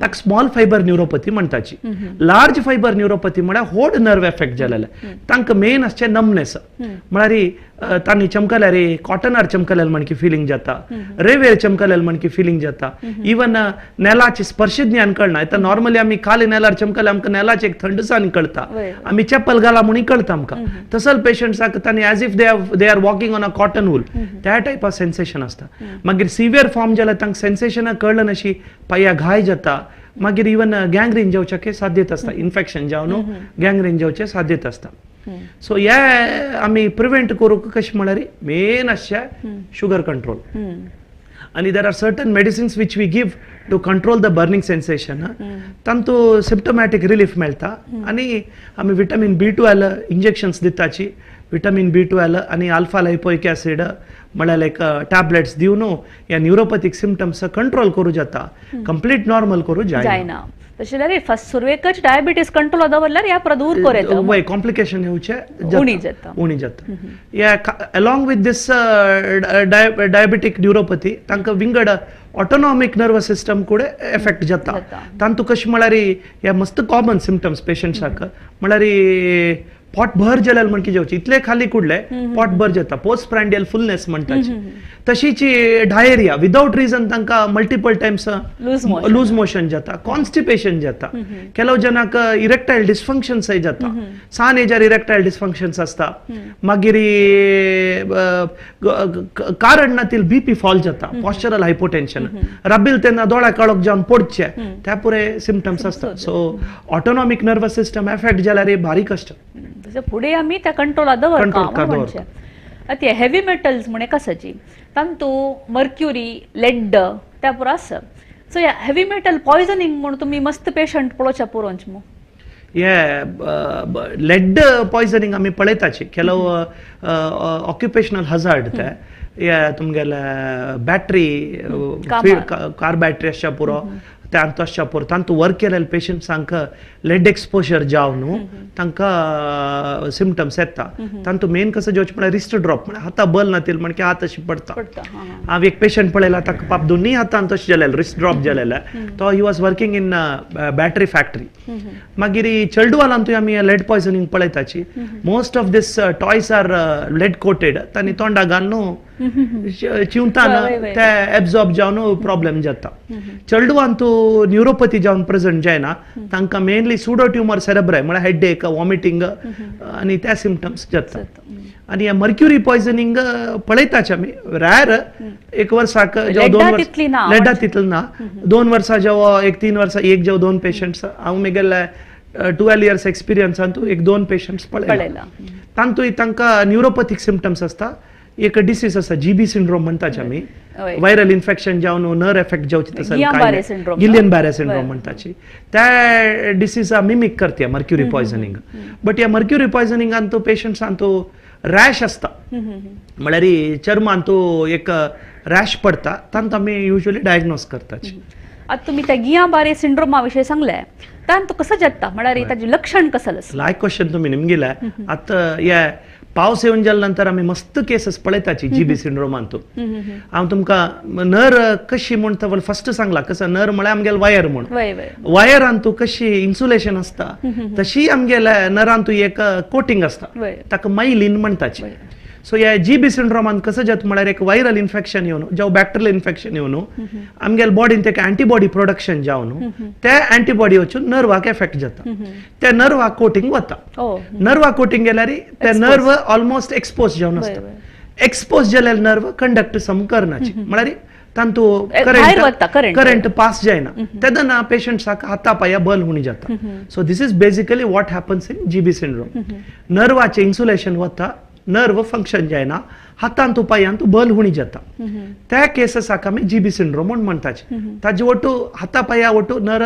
ताका स्मॉल फायबर न्युरोपथी म्हणटाची. लार्ज फायबर न्युरोपथी म्हळ्यार होड नर्व एफेक्ट जालेले, तांकां मेन आसचें नमनेस, म्हळ्यार तांणी चमकल्यार कॉटनार चमकल्यार म्हणकी फिलिंग जाता, रेवेर चमकल्यार म्हणकी फिलिंग जाता, इवन नेलाची स्पर्श ज्ञान कळना. आतां नॉर्मली आमी खाली नेलार चमकल्यार आमकां नेलाची एक थंडसाण कळटा, आमी चप्पल घाला म्हणून कळटा आमकां. तसल पेशंट्साक तांणी as if they are walking on a cotton wool त्या टायप ऑफ सेन्सेशन आसता. मागीर सिवियर फॉर्म जाल्यार तांकां सेन्सेशनां कळना अशी पांया घाय जाता, मागीर इवन गँग्रीन जावचे साध्यता आसता, इन्फेक्शन जावन गँग्रीन जावचे साध्यता आसता. सो हे आमी प्रिवेंट करूंक कशें म्हळ्यार मेन आसचें शुगर कंट्रोल, आनी there are certain medicines which we give to control the burning sensation, तांतू symptomatic relief मेळटा. आनी आमी vitamin B12 injections दिताची, vitamin B12 आनी अल्फा लायपोइक ऍसिड म्हळ्यार लायक टॅबलेट्स दिवन ह्या न्युरोपॅथीक सिमटम्स कंट्रोल करूं जाता, कंप्लीट नॉर्मल करूं जायना. तशें जाल्यार फर्स्ट सुरवेकच डायबिटीस कंट्रोल दवरल्यार ह्या परत दूर करूं येता, वय कॉम्प्लिकेशन येवचें उणी जाता, उणी जाता. ह्या along with this diabetic neuropathy तांकां विंगड ऑटोनॉमिक नर्वस सिस्टम कडेन एफेक्ट जाता. तांतू कशें म्हळ्यार ह्या मस्त कॉमन सिमटम्स पेशंट्साक म्हळ्यार पोटभर जाल्यार म्हणकी जेवची, इतले खाली कुडले पोटभर जाता, पोस्ट प्रांडियल फुलनेस म्हणटाची. तशीच डायरिया विदाउट रिजन तांकां मल्टिपल टायम्स लूज मोशन जाता, कॉन्स्टिपेशन जाता, ಕೆಲವು जनाक इरेक्टायल डिस्फंक्शन्सय जाता, सान एजार इरेक्टायल डिस्फंक्शन्स आसता. मागीर कारण नातील बीपी फॉल जाता, पॉस्चरल हायपोटेन्शन, राबील तेन्ना दोळ्या काळोख जावन पडचे, त्या पुरे सिमटम्स आसता. So autonomic nervous system effect जाल्यार भारी कश्ट. फुडें आमी त्या कंट्रोला दवरता. आतां हेवी मेटल्स म्हण एक आसाची, तांतू मर्क्युरी, लेड त्या पुरो आसा. सो ह्या हेवी मेटल पॉयजनींग म्हूण तुमी मस्त पेशंट पळोवच्या पुरोंच मू. हे लेड पॉयजनींग आमी पळयताची, ಕೆಲವು ऑक्युपेशनल हजार्ड ते हे तुमगेले बॅटरी, कार बॅटरी आसच्या पुरो, तांतू आसच्या पुरो, तांतू वर्क केलेले पेशंट्सांक लेड एक्सपोजर जावन न्हू तांकां सिमटम्स येता. तांतू मेन कसं जेवचें म्हळ्यार रिस्ट ड्रॉप, म्हळ्यार हाता बल नातील म्हणके हात अशी पडटा. हांव एक पेशंट पळयला, ताका पाप दोनूय हातान तशें जालेलें, रिस्ट ड्रॉप जालेलें. तो he was working in battery factory. मागीर चेडवालांतूय आमी lead poisoning पळयताची. Most of this toys are lead coated, तांणी तोंडा घालून न्हू चिंवताना ते एब्जॉर्ब जावन प्रॉब्लेम जाता. चेडवांतू न्यूरोपथी जावन प्रेझेंट जायना, तांकां मेनली सुडो ट्युमर सेरेब्राय म्हळ्यार हेडेक, वॉमिटींग आनी त्या सिमटम्स जाता. आनी मर्क्युरी पॉयझनिंग पळयताच आमी रॅर, एक वर्साक दोन लेडा तितले ना, 2 वर्सां जेव एक 3 वर्सां एक जेव 2 पेशंट्स. हांव मेगेले 12 इयर्स एक्सपिरियन्सान 1-2 पेशंट्स पळयला. तांतूय तांकां न्यूरोपॅथीक सिमटम्स आसता. एक डिसीज आसा जीबी सिंड्रोम म्हणटाच आमी, वायरल इन्फेक्शन जावन नर्व एफेक्ट जावची तसं गिलियन बारे सिंड्रोम म्हणटाची, त्या डिसीजा मिमिक करता मर्क्युरी पॉयझनिंग. बट ह्या मर्क्युरी पॉयझनिंगान तो पेशंट्सान तो रॅश आसता, म्हळ्यार चर्मान तो एक रॅश पडटा, तांतू आमी युजली डायग्नोज करताची. आतां तुमी त्या गियां बारे सिंड्रोमा विशयी सांगले, तांतू कसो जाता म्हळ्यार ताजें लक्षण कसं आसता? लायक क्वेश्चन तुमी निमगिले. आतां हे पावस येवन जाल्या नंतर आमी मस्त केसीस पळयताची जीबी सिंड्रोमांतू. हांव तुमकां नर कशी म्हूण फर्स्ट सांगला, कसं नर म्हळ्यार आमगेले वायर म्हूण, वायरांतू कशी इन्सुलेशन आसता तशी आमगेले नरांतू एक कोटिंग आसता, ताका मायलीन म्हणटाची. सो ह्या जीबी सिंड्रोमान कसं जाता म्हळ्यार एक वायरल इन्फेक्शन येवन, जावं बॅक्टेरियल इन्फेक्शन येवन आमगेले बॉडीन तेका एंटीबॉडी प्रोडक्शन जावन त्या एंटीबॉडी वचून नर्वाक एफेक्ट जाता, त्या नर्वाक कोटिंग वता. नर्वाक कोटिंग गेल्यार ते नर्व ऑलमोस्ट एक्सपोज जावन आसता. एक्सपोज जाल्यार नर्व कंडक्ट सम करनाची, म्हळ्यार तांतू करंट पास जायना, तेन्ना पेशंट्साक हाता पाया बल हुणी जाता. So this is basically what happens in GB syndrome. नर्वाचें insulation वता, नर्व फंक्शन जायना, हातांतू पायांतू बल हुणी जाता. त्या केसीसाक आमी जीबी सिंड्रोम म्हूण म्हणटाचे. ताजे वटू हाता पाया वटू नर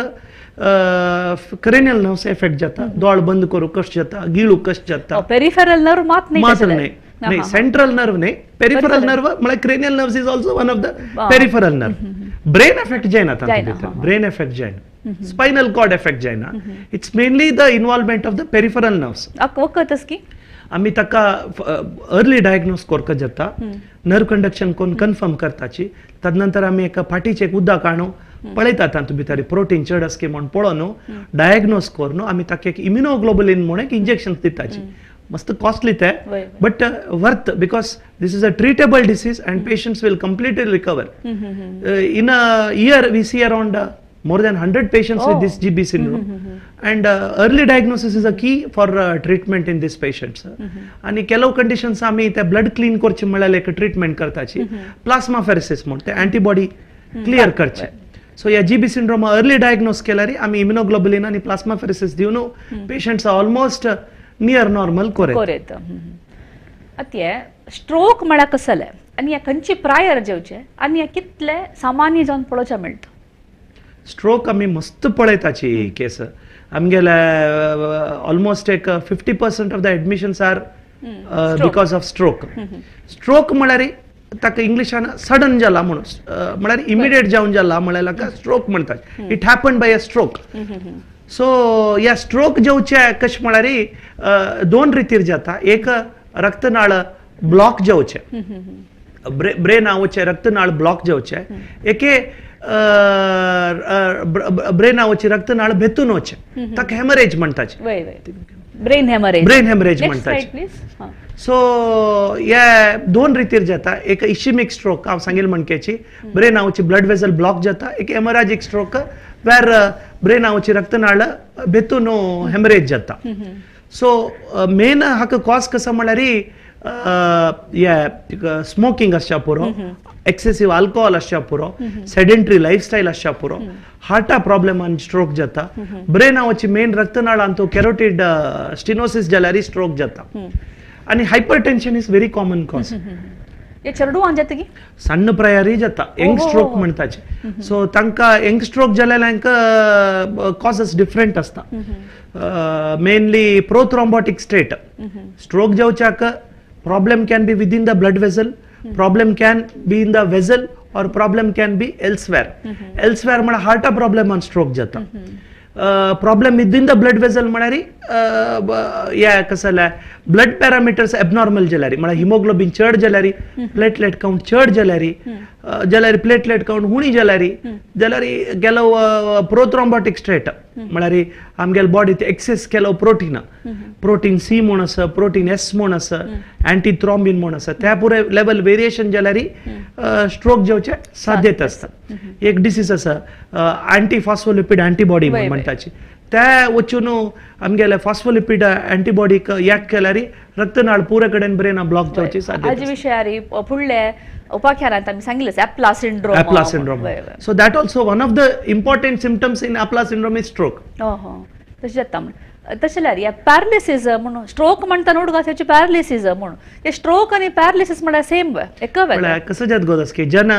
क्रेनियल नर्व्स एफेक्ट जाता, दोळ बंद करूंक कश्ट जाता, गिळूंक कश्ट जाता. पेरिफेरल नर्व मात न्ही, नाही सेंट्रल नर्व न्ही, पेरिफेरल नर्व म्हळ्यार cranial nerves is also one of the peripheral nerve. Brain effect जायना तातूंत भितर, ब्रेन एफेक्ट जायना, स्पायनल कॉर्ड एफेक्ट जायना. It's mainly the involvement of the peripheral nerves. वखद की आमी ताका अर्ली डायग्नोज करपाक जाता, नर्व कंडक्शन कोण कन्फर्म करताची. तदनंतर आमी एका फाटीचें एक उदक हाडून पळयता तातूंत भितर प्रोटीन चड आसा की म्हूण पळोवन डायग्नोज करून आमी ताका एक इम्युनोग्लोबुलीन म्हूण एक इंजेक्शन दिताची. मस्त कॉस्टली ते, but worth, because this is a treatable disease and patients will completely recover. In a year we see around more than 100 patients with this GB syndrome. And early diagnosis is a key for treatment in these patients. आणि ಕೆಲವು conditions आमी ते blood clean करचे म्हळ्यार एक treatment करताची, प्लास्माफेरेसिस म्हूण ते antibody clear करचे. सो ह्या जीबी सिंड्रोम अर्ली डायग्नोज केल्यार आमी इम्युनोग्लोबुलीन आनी प्लास्माफेरेसिस दिवन पेशंट्स ऑलमोस्ट नियर नॉर्मल कोरेत. आतां स्ट्रोक म्हळ्यार कसलें आनी ह्या खंयची प्रायर जेवचें आनी ह्या कितले सामान्य जावन पळोवचें मेळटा? स्ट्रोक आमी मस्त पळयताची केस. आमगेले ऑलमोस्ट एक 50% of the admissions are because of stroke. Stroke म्हळ्यार ताका इंग्लिशान सडन जाला म्हणून, म्हळ्यार इमिडिएट जावन जाला म्हळ्यार ताका स्ट्रोक म्हणटात. It happen by a stroke. So ह्या स्ट्रोक जेवचे कशें म्हळ्यार दोन रितीर जाता. एक रक्तनाळ ब्लॉक जावचे, ब्रेना वचचे रक्तनाळ ब्लॉक जावचे, एके ब्रेना वचचे रक्तनाळ भेतून वचचे, ताका हेमरेज म्हणटाचे. ब्रेन हेमरेज, ब्रेन हेमरेज म्हणटाचे. सो हे दोन रितीर जाता. एक इशिमिक स्ट्रोक हांव सांगील म्हणकेची, ब्रेना वचची ब्लड वेजल ब्लॉक जाता. एक हेमराजीक स्ट्रोक वेर ब्रेना वचची रक्तनाळ भेतून हेमरेज जाता. सो मेन हाका कॉज कसो म्हळ्यार स्मोकिंग आसच्या पुरो, एक्सेसीव अल्कोहोल आसच्या पुरो, सेडेंटरी लायफस्टायल आसच्या पुरो, हार्टा प्रॉब्लेमान स्ट्रोक जाता. ब्रेना वचची मेन रक्तनाळांतू कॅरोटीड स्टिनोसिस जाल्यार स्ट्रोक जाता. आनी hypertension is very common cause. चेडवांक जाता की सण्ण प्रायारय जाता, यंग स्ट्रोक म्हणटाचे. सो तांकां यंग स्ट्रोक जाल्यार तांकां कॉजस डिफरंट आसता. Mainly prothrombotic state. स्ट्रोक जावच्याक problem can be within the blood vessel, problem can be in the vessel, or problem can be elsewhere. Elsewhere म्हळ्यार हार्टा प्रॉब्लेमान स्ट्रोक जाता. Problem within the blood vessel म्हळ्यार हे कसं जाल्यार blood parameters abnormal जाल्यार, म्हळ्यार haemoglobin चड जाल्यार, प्लेटलेट काउंट चड जाल्यार, जाल्यार प्लेटलेट काउंट उणी जाल्यार, जाल्यार ಕೆಲವು प्रोथ्रोम्बोटिक स्टेट म्हळ्यार आमगेले बॉडीत एक्सेस ಕೆಲವು प्रोटीन, प्रोटीन सी म्हूण आसा, प्रोटीन एस म्हूण आसा, अँटीथ्रॉम्बिन म्हूण आसा, त्या पुरे लेवल वेरिएशन जाल्यार स्ट्रोक जावचे साध्यता आसता. एक डिसीज आसा अँटी फॉस्फोलिपीड अँटीबॉडी म्हणटाची, त्या वचून आमगेले फॉस्फोलिपीड अँटीबॉडीक याक केल्यार रक्तनाळ पुरे कडेन ब्रेन ब्लॉक जावची साध्यता. हाजे विशयार फुडले उपाख्यानात आमी सांगिल्लें APLA syndrome. APLA syndrome, so that also one of the important symptoms in APLA syndrome is stroke. हो तशें जाता म्हण. तशें जाल्यार ह्या पॅरालिसीस म्हणून स्ट्रोक म्हणटा न्हू उडगासाची पॅरालिसीस म्हणून, ते स्ट्रोक आनी पॅरालिसीस म्हळ्यार सेम एक म्हळ्यार कसं जात गो की जेन्ना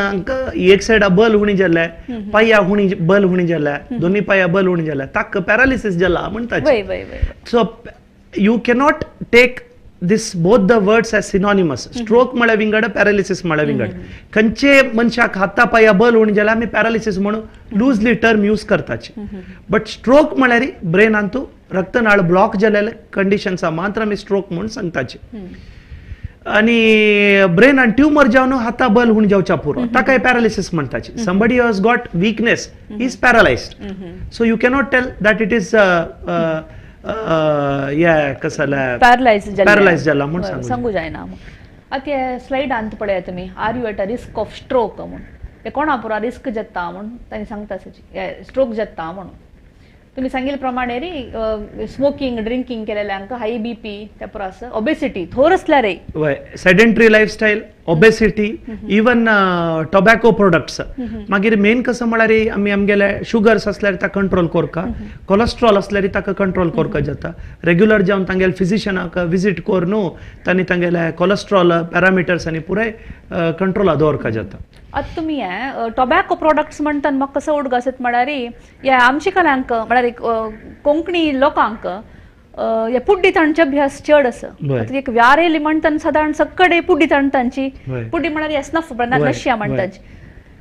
एक सायडा बल उणी जाल्ले, पांया उणी बल उणी जाल्ले, दोन्ही पांया बल उणी जाल्ले, ताका पॅरालिसीस जाला म्हणटा. So you cannot take this both the words as synonymous. Stroke म्हळ्यार विंगड, पॅरालिसीस म्हळ्यार विंगड. खंयचे मनशाक हाता पांया बल उणी जाल्यार आमी पॅरालिसीस म्हणून लूजली टर्म यूज करताची, बट स्ट्रोक म्हळ्यार ब्रेनांतू रक्तनाळ ब्लॉक जाल्ले कंडिशन्सा मात्र आमी स्ट्रोक म्हणून सांगताची. आनी ब्रेनान ट्युमर जावन हाता बल उणी जावच्या पुरो ताकाय paralysis म्हणटाची. Somebody has got weakness is paralysed, so you cannot tell that it is कसं पॅरालायज जाला म्हूण सांगू जायना. आतां स्लायडांत पळया तुमी, are you at a risk of stroke म्हूण, ते कोणा पुरा रिस्क जाता म्हूण तांणी सांगता, स्ट्रोक जाता म्हणून. तुम्ही सांगितले प्रमाणे रे स्मोकिंग ड्रिंकिंग केलेल्यांक, हाय बीपी, त्या परस ओबेसिटी थोर असल्यार रे, sedentary lifestyle, obesity, even tobacco products. मागीर मेन कसं म्हळ्यार आमी आमगेले शुगर्स असल्यार ताका कंट्रोल करका, कोलेस्ट्रॉल असल्यार ताका कंट्रोल करका जाता. रेग्युलर जावन तांगेले फिजिशनाक विजीट करून तांणी तांगेले कोलेस्ट्रॉल पॅरामिटर्स आनी पुराय कंट्रोला दवरका जाता. आतां तुमी टोबॅको प्रोडक्ट्स म्हणटा म्हाका कसो उडगास येता म्हळ्यार ह्या आमचे कलांक म्हळ्यार कोंकणी लोकांक हे पुड्डी तांचे अभ्यास चड आसा. आतां एक व्यारेली म्हणटा सादारण सगळे पुड्डी तांची, पुड्डी म्हळ्यार स्नफ नश्या म्हणटाची,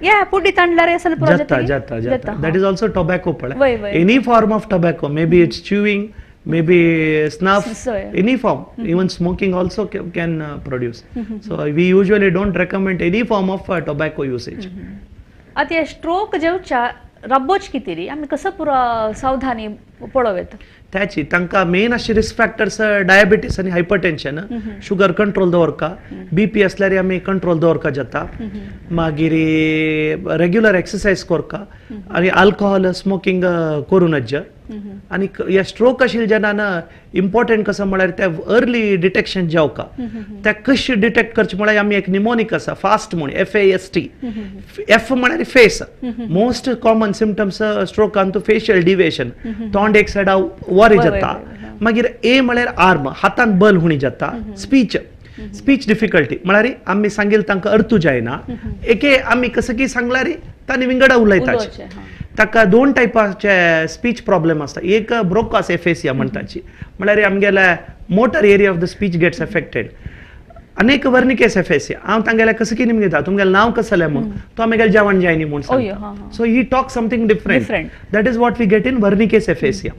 या पुड्डी तांडल्यार जाता जाता जाता. That is also tobacco पळय, any form of tobacco, may be it's chewing, may be snuff, any form, even smoking also can produce. So we usually don't recommend any form of tobacco usage. आतां हे stroke जेवच्या रब्बोच कितें रे आमी कसं पुरा सावधानी पळोवं येता त्याची तांकां मेन अशे रिस्क फॅक्टर्स डायबिटीस आनी हायपरटेन्शन, शुगर कंट्रोल दवरका, बीपी असल्यार आमी कंट्रोल दवरका जाता, मागीर रेग्युलर एक्सरसाइज करका आनी अल्कोहोल स्मोकिंग करूं नज. आनी ह्या स्ट्रोक आशिल्ल्या जेन्ना इम्पॉर्टंट कसं म्हळ्यार त्या अर्ली डिटेक्शन जावका. त्या कशें डिटेक्ट करचें म्हळ्यार आमी एक निमोनीक आसा फास्ट म्हूण, FAST. F म्हळ्यार फेस, मोस्ट कॉमन सिमटम्स स्ट्रोकान तूं फेशियल डिविएशन, तोंड एक सायडा वरी जाता. मागीर ए म्हळ्यार आर्म, हातान बल हुणी जाता. स्पीच, स्पीच डिफिकल्टी म्हळ्यार आमी सांगील तांकां अर्थू जायना, एके आमी कसं की सांगल्यार तांणी विंगडा उलयताचे. ताका दोन टायपाचे स्पीच प्रॉब्लेम आसता. एक ब्रोकास एफेसिया म्हणटाची, म्हळ्यार आमगेले motor area of the speech gets affected. आनी एक वर्निकेस एफेसिया, हांव तांगेले कसं की निमगिता तुमगेलें नांव कसलें म्हूण, तो आमगेलें जेवण जायनी म्हूण सांगता. So he talk something different, that is what we get in Wernicke's aphasia.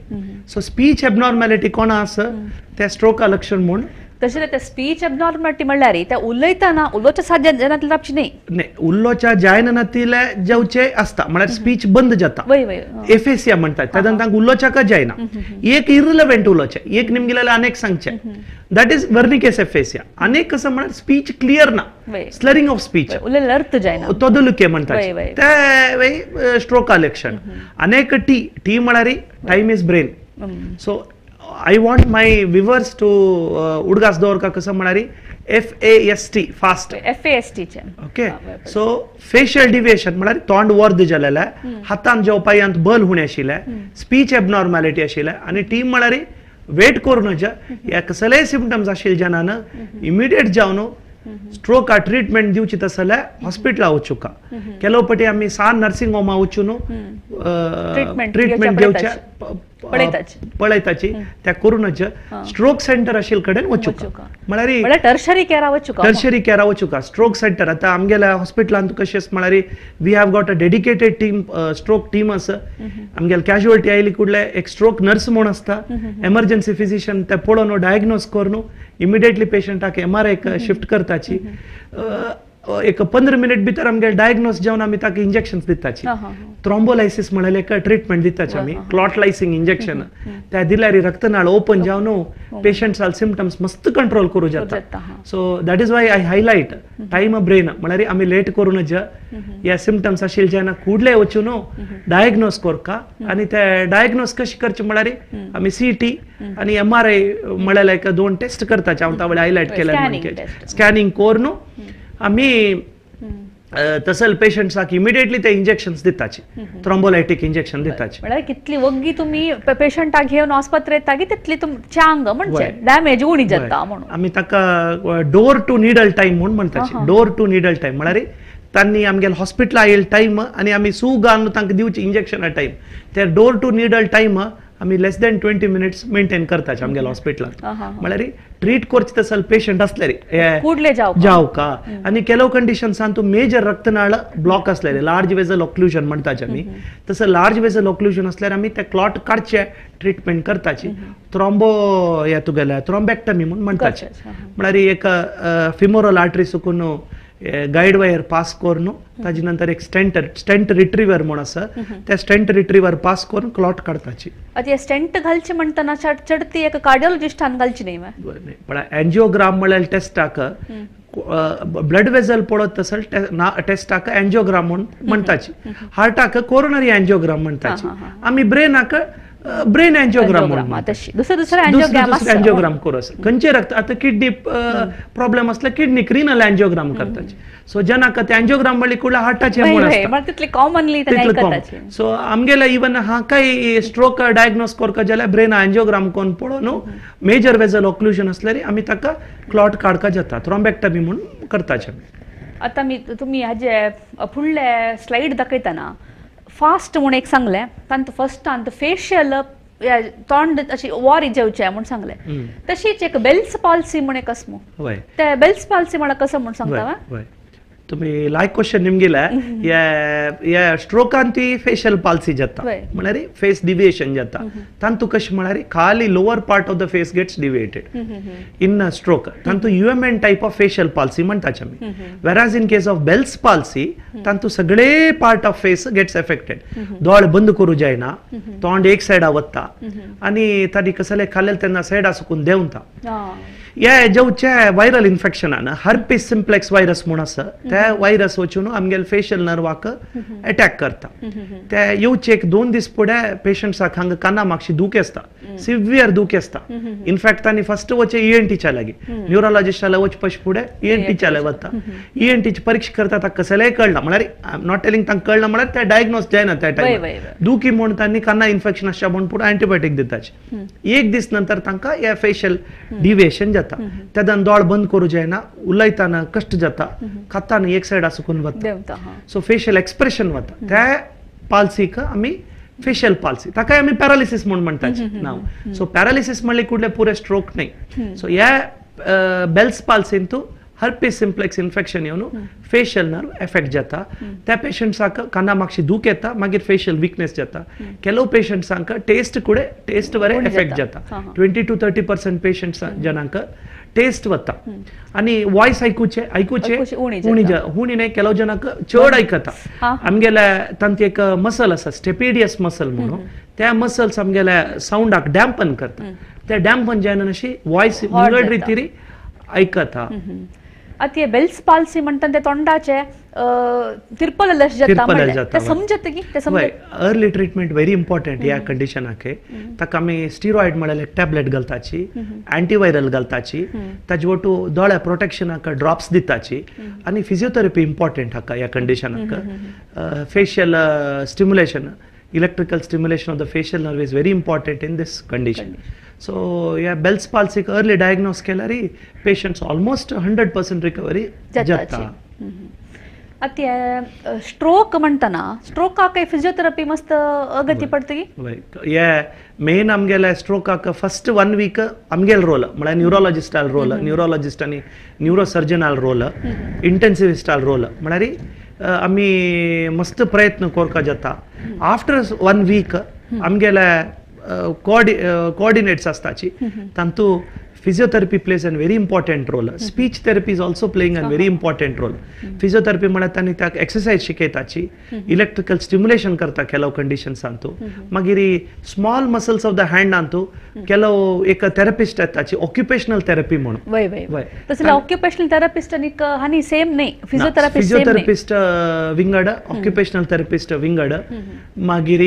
So speech abnormality कोणा आसा त्या स्ट्रोका लक्षण म्हूण. तशें ते स्पीच एबनॉर्मलिटी म्हणल्यार त्या उलयतना उलोवच्या साध्य जायना आपची न्ही, उलोवच्या जायना तिले जेवचे आसता म्हळ्यार स्पीच बंद जाता, एफेसिया म्हणटात तेन्ना तांकां उलोवच्याक जायना. एक इरिलेव्हंट उलोवचें, एक निमगिलें आनी एक सांगचें, that is Wernicke's aphasia. आनी एक कसं म्हळ्यार स्पीच क्लियर ना, स्लरिंग ऑफ स्पीच, अर्थ जायना, तोदलुके म्हणटात ते स्ट्रोका लक्षण. आनी एक टी, टी म्हळ्यार time is brain. So I want my viewers to उडगास दवरका कसं म्हळ्यार FAST, fast, FAST चे. ओके, सो फेशियल डिविएशन म्हळ्यार तोंड वर्द जालेलें, हातान जेव पांयांत बल हुणे आशिल्लें, स्पीच एबनॉर्मॅलिटी आशिल्लें. आनी टी म्हळ्यार वेट करूं नज, ह्या कसलेय सिमटम्स आशिल्ले जेन्ना इमिडिएट जावन स्ट्रोका ट्रिटमेंट दिवची तसं जाल्यार हॉस्पिटला वचुका. ಕೆಲವು पटी आमी सान नर्सिंग होमा वचून ट्रिटमेंट घेवच्या पळयताची त्या करूनच स्ट्रोक सेंटर आशिल्ले कडेन वचूका म्हळ्यार टर्शरी केअरा वचूका, टर्शरी केअरा वचूका स्ट्रोक सेंटर. आतां आमगेल्या हॉस्पिटलांत कशें म्हळ्यार we have got a dedicated team, stroke team आसा. आमगेले कॅज्युअलिटी आयली कुडले एक स्ट्रोक नर्स म्हूण आसता, एमर्जन्सी फिजिशियन ते पळोवन डायग्नोज करून इमिडिएटली पेशंटाक एमआरआय शिफ्ट करताची. एक 15 मिनिट भितर आमगे डायग्नोज जावन आमी ताका इंजेक्शन दिताची. थ्रोम्बोलायसिस म्हळ्यार एक ट्रिटमेंट दिताची आमी, क्लॉट लायसिंग इंजेक्शन. त्या दिल्यार रक्तनाळ ओपन जावन पेशंट्साल सिमटम्स मस्त कंट्रोल करूं जाता. So that is why I highlight time brain म्हळ्यार आमी लेट करूं नज. ह्या सिमटम्स आशिल्ले जेन्ना कुडले वचून डायग्नोज करका आनी ते डायग्नोज कशें करचें म्हळ्यार आमी सीटी आनी एमआरआय म्हळ्यार एक 2 टेस्ट करताचे. हांव तावळे हायलायट केले स्कॅनिंग करून आमी तसल पेशंट्साक इमिडिएटली ते इंजेक्शन्स दिताची, थ्रोम्बोलायटीक इंजेक्शन दिताची. म्हळ्यार कितली वग्गी तुमी पेशंटाक घेवन आस्पत्रेत तागी तितली तुमच्या अंग म्हणजे डॅमेज उणी जाता म्हणून आमी ताका डोर टू निडल टायम म्हूण म्हणटाची. डोर टू निडल टायम म्हळ्यार तांणी आमगेले हॉस्पिटला आयिल्ले टायम आनी आमी सू घालून तांकां दिवचे इंजेक्शना टायम, ते डोर टू निडल टायम आमी लेस दॅन 20 मिनिट्स मेंटेन करताचे आमगेल्या हॉस्पिटलांत. म्हळ्यार ट्रीट करचे तसल पेशंट आसल्यार कुडले जावका. आनी ಕೆಲವು कंडिशन्सान तूं मेजर रक्तनाळ ब्लॉक आसलेले, लार्ज वेजल ऑक्लुजन म्हणटाचे आमी, तसं लार्ज वेजल ऑक्लुजन आसल्यार आमी ते क्लॉट काडचे ट्रिटमेंट करताची. थ्रोम्बो हे तुगेले थ्रोम्बेक्टमी म्हूण म्हणटाचे, म्हळ्यार एक फिमोरल आर्टरी सुकून गायड वायर पास करून ताजे नंतर एक स्टेंट रिट्रीवर म्हूण आसा, त्या स्टेंट रिट्रीवर पास करून क्लॉट काडताची. आतां स्टेंट घालचे म्हणटना चडती एक कार्डियोलॉजिस्टान घालची न्ही, पण एन्जियोग्राम म्हळ्यार टेस्टाक ब्लड वेजल पळत तसल टेस्टाक एन्जियोग्राम म्हूण म्हणटाची, हार्टाक कोरोनरी एन्जियोग्राम म्हणटाची, आमी ब्रेनाक ब्रेन एन्जियोग्राम एन्जियोग्राम करू आसा. खंयचे रक्त आतां किडनी प्रॉब्लेम आसल्यार किडनीक रिनल एन्जियोग्राम करताची. सो जेन्ना ते एन्जियोग्राम म्हणल्यार कुडल्या हार्टाचे म्हूण आसता तितले कॉमनली. सो आमगेले इवन हांकांय स्ट्रोक डायग्नोज करता जाल्यार ब्रेन एन्जियोग्राम करून पळोवन मेजर वेजल ऑक्लुजन आसल्यार आमी ताका क्लॉट काडका जाता, थ्रोम्बेक्टमी म्हूण करताचे. आतां मी तुमी हाजे फुडले स्लायड दाखयतना फास्ट म्हूण एक सांगलें, तांतू फर्स्ट तांतू फेशियल तोंड अशी वॉरी जेवचें म्हूण सांगलें, तशीच एक बेल्स पाल्सी म्हूण एक आसा, ते बेल्स पाल्सी म्हळ्यार कसो म्हूण सांगता? तुमी लायक क्वेश्चन निमगेले. ह्या स्ट्रोकान ती फेशियल पाल्सी जाता, म्हळ्यार फेस डिविएशन जाता. तांतू कशें म्हळ्यार खाली lower part of the face gets deviated in stroke. तांतू UMN type of facial palsy म्हणटाचे आमी. Whereas in case of Bell's palsy तांतू सगळे part of face gets affected. दोळे बंद करूं जायना, तोंड एक सायडा वता आनी ताणी कसले खाल्ले तेन्ना सायडा सुकून देंवता. हे जेवचे वायरल इन्फेक्शनान हर्पीस सिम्प्लेक्स व्हायरस म्हूण आसा, त्या व्हायरस वचून आमगेले फेशियल नर्वाक अटॅक करता. ते येवचे एक 2 दीस फुडें पेशंट्साक हांगा काना मागशी दूख आसता, सिवियर दूख आसता. इनफॅक्ट तांणी फस्ट वचचे ईएनटीच्या लागीं, न्युरोलॉजिस्टा लागीं वचपा फुडें ईएनटीच्या लागीं वता. ईएनटीची परीक्षा करता ताका कसलेंय कळना, म्हळ्यार I am not telling तांकां कळना म्हळ्यार ते डायग्नोज जायना त्या टायमार. दुखी म्हूण तांणी काना इन्फेक्शन आसता म्हूण पुरो एंटीबायोटीक दिताचे. एक दीस नंतर तांकां हे फेशियल डिविएशन जाता. तेन्ना दोळ बंद करूं जायना, उलयतना कश्ट जाता, खाताना एक सायडा सुकून वता, सो फेशियल एक्सप्रेशन वता. त्या पाल्सीक आमी फेशियल पाल्सी, ताकाय आमी पॅरालिसीस म्हूण म्हणटाचे नांव. सो पॅरालिसीस म्हणल्यार कुडले पुरे स्ट्रोक न्ही. सो ह्या बेल्स पाल्सीन तूं हर्पीस सिम्प्लेक्स इन्फेक्शन येवन फेशियल नर्व एफेक्ट जाता. त्या पेशंट्साक काना मागशी दूख येता, मागीर फेशियल विकनेस जाता. ಕೆಲವು पेशंट्सांक टेस्ट कुडे टेस्ट बरें एफेक्ट जाता. 20 to 30% patients जनांक टेस्ट वता आनी वॉयस आयकुचे आयकुचे उणी उणी न्ही, ಕೆಲವು जनांक चड आयकता. आमगेल्या तांची एक मसल आसा स्टेपिडियस मसल म्हणून, त्या मसल्स आमगेल्या सावंडाक डॅम्पन करता. त्या डॅम्पन जायना अशी वॉयस विंगड रितीरी आयकता. आतां हे बेल्स पाल्सी म्हणटा ते तोंडाचे तिरपल जाता, समजत की अर्ली ट्रिटमेंट व्हेरी इम्पॉर्टंट ह्या कंडिशनाक. ताका आमी स्टिरॉयड म्हळ्यार एक टॅबलेट घालताची, अँटीवायरल घालताची, ताजे वटू दोळ्या प्रोटेक्शनाक ड्रॉप्स दिताची आनी फिजियोथेरपी इम्पॉर्टंट हाका ह्या कंडिशनाक. Facial stimulation, electrical stimulation of the facial nerve is very important in this condition. So ह्या बेल्स पाल्सीक अर्ली डायग्नोज केल्यार पेशंट्स ऑलमोस्ट 100% रिकवरी जाता. आतां स्ट्रोक म्हणटना स्ट्रोकाक फिजियोथेरपी मस्त अगती पडतगी. हे मेन आमगेले स्ट्रोकाक फस्ट 1 वीक आमगेले रोल म्हळ्यार न्युरोलॉजिस्टाल रोल, न्युरोलॉजिस्ट आनी न्युरोसर्जनाल रोल, इंटेन्सिविस्टाल रोल, म्हळ्यार आमी मस्त प्रयत्न करपाक जाता. आफ्टर 1 वीक आमगेले coordinates आसताची तांतू physiotherapy plays an very important role. Speech therapy is also playing an very important role. Physiotherapy म्हळ्यार तांणी ताका एक्सरसाइज शिकयताची, इलेक्ट्रिकल स्टिम्युलेशन करता ಕೆಲವು कंडिशन्स अंतू, मागीर small muscles of the hand Antu ಕೆಲವು एक थेरपिस्ट येताची ऑक्युपेशनल थेरपी म्हणून. वय वय वय तसले ऑक्युपेशनल थेरपिस्ट आनी हानी सेम न्ही, फिजियोथेरपिस्ट फिजियोथेरपिस्ट विंगड, ऑक्युपेशनल थेरपिस्ट विंगड, मागीर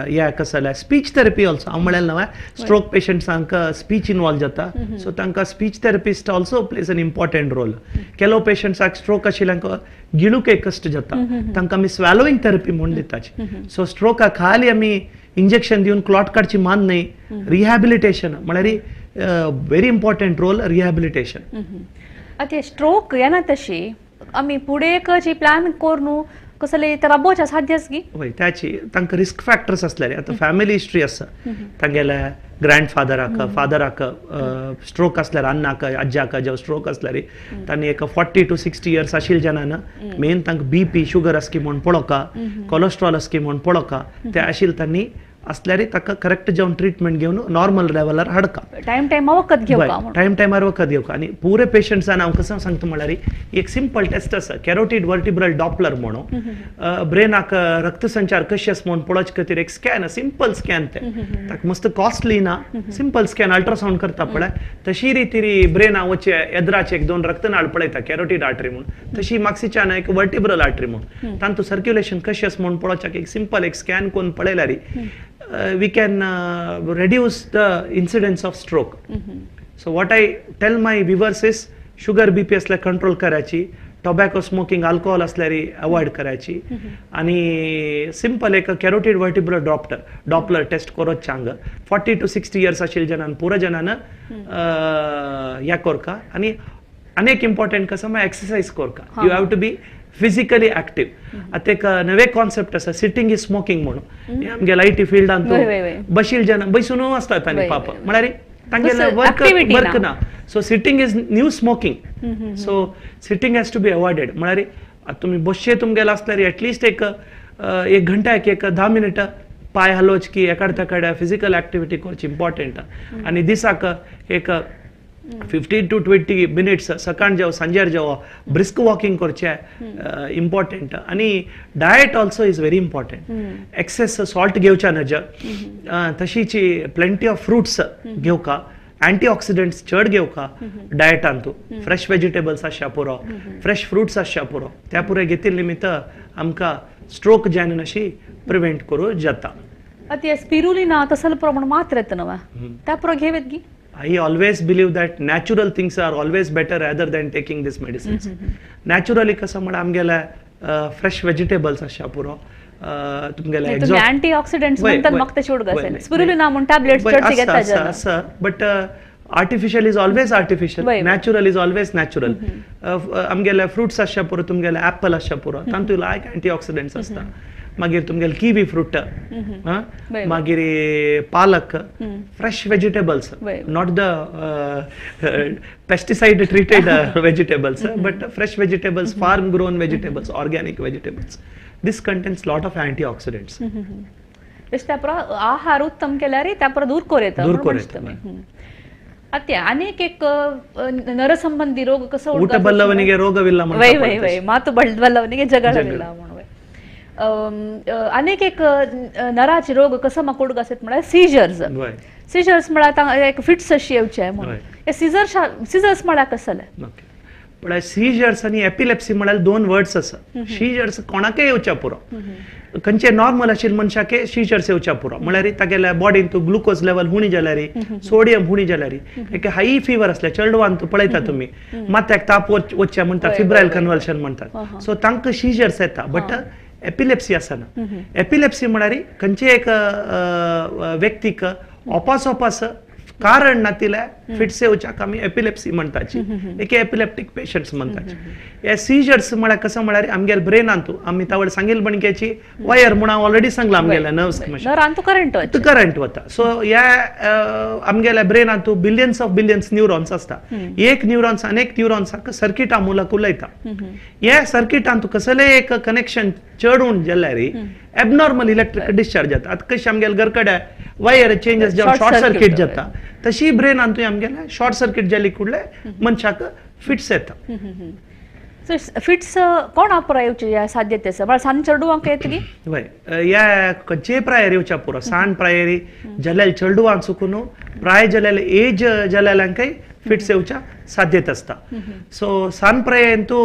ह्या कसले स्पीच थेरपी ऑल्सो. हांव म्हळ्यार नव्या स्ट्रोक पेशंट्सांक स्पीच इन्वॉल्व जाता, सो तांकां speech therapist also plays an important role. ಕೆಲವು पेशंट्साक स्ट्रोक आशिल्ल्यांक गिळूंक एक कश्ट जाता, तांकां आमी स्वॅलोइंग थेरपी म्हूण दिताची. सो स्ट्रोकाक खाली आमी इंजेक्शन दिवन क्लॉट काडची मान न्हय, रिहॅबिलिटेशन म्हळ्यार व्हेरी इम्पॉर्टंट रोल रिहॅबिलिटेशन. आतां स्ट्रोक येना तशी आमी फुडें एक प्लॅन करून कसले राबोवचें साध्यच गी. वय त्याची तांकां रिस्क फॅक्टर्स आसलेले. आतां फॅमिली हिस्ट्री आसा, तांगेले ग्रँड फादराक फादराक स्ट्रोक आसल्यार, अन्नाक आज्याक जेव स्ट्रोक आसल्यार तांणी एक 40 to 60 years आशिल्ले जनान मेन तांकां बीपी शुगर आसकी म्हूण पळोवका, कोलेस्ट्रॉल आसकी म्हूण पळोवका, ते आशिल्ले तांणी आसल्यार ताका करेक्ट जावन ट्रिटमेंट घेवन नॉर्मल लेवलार हाडका, टायम टायमार वखद घेवका, टायम टायमार वखद घेवका. आनी पुरे पेशंट्सान हांव कसो सांगता म्हळ्यार एक सिंपल टेस्ट आसा, कॅरोटीड वर्टिब्रल डॉपलर म्हणून, ब्रेनाक रक्तसंचार कशें आसा म्हूण पळोवचे खातीर एक स्कॅन, सिंपल स्कॅन, ते ताका मस्त कॉस्टली ना, सिंपल स्कॅन अल्ट्रासावंड करता पळय तशी रितीरी ब्रेना वचे एदराचे एक 2 रक्तनाळ पळयता, कॅरोटीड आर्टरी म्हूण, तशी मागसीच्यान एक वर्टिब्रल आर्टरी म्हूण, तांतू सर्क्युलेशन कशें आसा म्हूण पळोवच्याक एक सिंपल एक स्कॅन करून पळयल्यार we can reduce the incidence of stroke. So what I tell my viewers is sugar BP असल्यार कंट्रोल करायची, टोबॅको स्मोकिंग अल्कोहोल असल्यार अवॉइड करायची, आणि सिंपल एक कॅरोटीड वर्टिब्रल डॉपलर टेस्ट करत चांग 40 to 60 years आशिल्ले जनान पुरा जनान ह्या करका. आणि अनेक इम्पॉर्टंट कसं मागीर एक्सरसाइज करका, you have to be physically active. आतां एक नवे कॉन्सेप्ट आसा सिटींग is smoking म्हणून, आमगेले I T फिल्डान बशील जन बसून आसतात आनी पाप म्हळ्यार तांगेले वर्क वर्क ना, so sitting is new smoking, so sitting has to be avoided. म्हळ्यार आतां तुमी बसचे तुमगेले आसल्यार एटलिस्ट एक एक घंट्याक एक 10 मिनटां पांय हालोवचे की एकाड तेकाड फिजिकल एक्टिविटी करची इम्पॉर्टंट. आनी दिसाक एक 15 to 20 minutes सकाळ जेव सांजेर जेव ब्रिस्क वॉकिंग करचें इम्पॉर्टंट. आनी diet also is very important. Excess salt घेवच्या नज, तशीच प्लेंटी ऑफ फ्रुट्स घेवका, अँटीऑक्सिडंट्स चड घेवका डायटान, तूं फ्रेश वेजिटेबल्स आसच्या पुरो, फ्रेश फ्रुट्स आसच्या पुरो, त्या पुरो घेतिल्ले निमित्त आमकां स्ट्रोक जायना अशी प्रिवेंट करूं जाता. आतां स्पिरुलिना तसलो प्रमाण मात्र येता न्हय, त्या पुरो घेवेत गी. I always believe that natural things are always better rather than taking these medicines. Naturally कसं म्हळ्यार आमगेले फ्रेश वेजिटेबल्स आसच्या पुरो, तुमगेले अँटीऑक्सिडंट्स म्हणतात म्हाका तशें उडगा स्पिरुलिना म्हूण टॅबलेट्स चडशे घेता जन आसा, but artificial is always artificial, natural is always natural. आमगेले फ्रुट्स आसच्या पुरो, तुमगेले ऍपल आसच्या पुरो, तातूंत लायक अँटीऑक्सिडंट्स आसता. मागीर तुमगेले किवी फ्रूट, मागीर पालक, fresh vegetables, not the pesticide treated vegetables, but fresh vegetables, farm grown vegetables, organic vegetables. This contains lot of antioxidants. त्या आहार उत्तम केल्यार त्या दूर करूं येता, दूर करूं येता. ಅತ್ತೆ ಅನೇಕ ನರಸಂಬಂಧಿ ರೋಗ ಕಸ ಊಟ ಬಲ್ಲವನಿಗೆ ರೋಗವಿಲ್ಲ, ವೈ ವೈ ವೈ ಮಾತು ಬಲ್ಲವನಿಗೆ ಜಗಳವಿಲ್ಲ म्हणून. अनेक एक नराचे रोग कसं म्हाका उडग आसत म्हळ्यार सीजर्स. सीजर्स म्हळ्यार एक फिट्स अशी येवचे म्हणून, हे सीजर्स म्हळ्यार कसले? म्हळ्यार सीजर्स आनी एपिलेप्सी म्हळ्यार 2 वर्ड्स आसा. सीजर्स कोणाकय येवच्या पुरो, खंयचे नॉर्मल आशिल्ले मनशाके सीजर्स येवच्या पुरो, म्हळ्यार तागेल्या बॉडीन तूं ग्लुकोज लेवल उणी जाल्यार, सोडियम उणी जाल्यार, एक हाय फिवर आसल्यार चेडवान तूं पळयता तुमी माथ्याक ताप वचचे म्हणटात, फिब्रायल कन्वल्शन म्हणटात, सो तांकां सीजर्स येता. बट एपिलेप्सी आसना. एपिलेप्सी म्हळ्यार खंयचे एक व्यक्तीक ओपास ओपास कारण नातिले फिट्स येवच्याक आमी एपिलेप्सी म्हणटाची, एक एपिलेप्टीक पेशंट्स म्हणटाची. हे सीजर्स म्हळ्यार कसं म्हळ्यार आमगेले ब्रेनांतू आमी तावळ सांगेल बणक्याची वायर म्हूण हांव ऑलरेडी सांगला, आमगेल्या नर्व्स करंट करंट वता. सो ह्या आमगेल्या ब्रेनांतू बिलियन्स ऑफ बिलियन्स न्यूरॉन्स आसता. एक न्यूरॉन्स अनेक न्यूरॉन्साक सर्किटा मुलक उलयता. ह्या सर्किटांतू कसलें एक कनेक्शन चडून जाल्यार एबनॉर्मल इलेक्ट्रीक डिस्चार्ज जाता. आतां कशें आमगेले घरकडे वायर चेंजस जावन शॉर्ट सर्किट जाता, तशी ब्रेनांतूय आमगेले शॉर्ट सर्किट जाली कुडले मनशाक फिट्स येता. सो फिट्स कोण अपरा येवचे साध्यते आसा? म्हळ्यार सान चेडवांक येतली? वय, ह्या खंयचेय प्रायेर येवच्या पुरो, सान प्रायरी जाल्यार चेडवांक चुकून प्राय जाल्यार एज जाल्यांकय फिट्स येवच्या साध्यत आसता. सो सान प्रायेंतू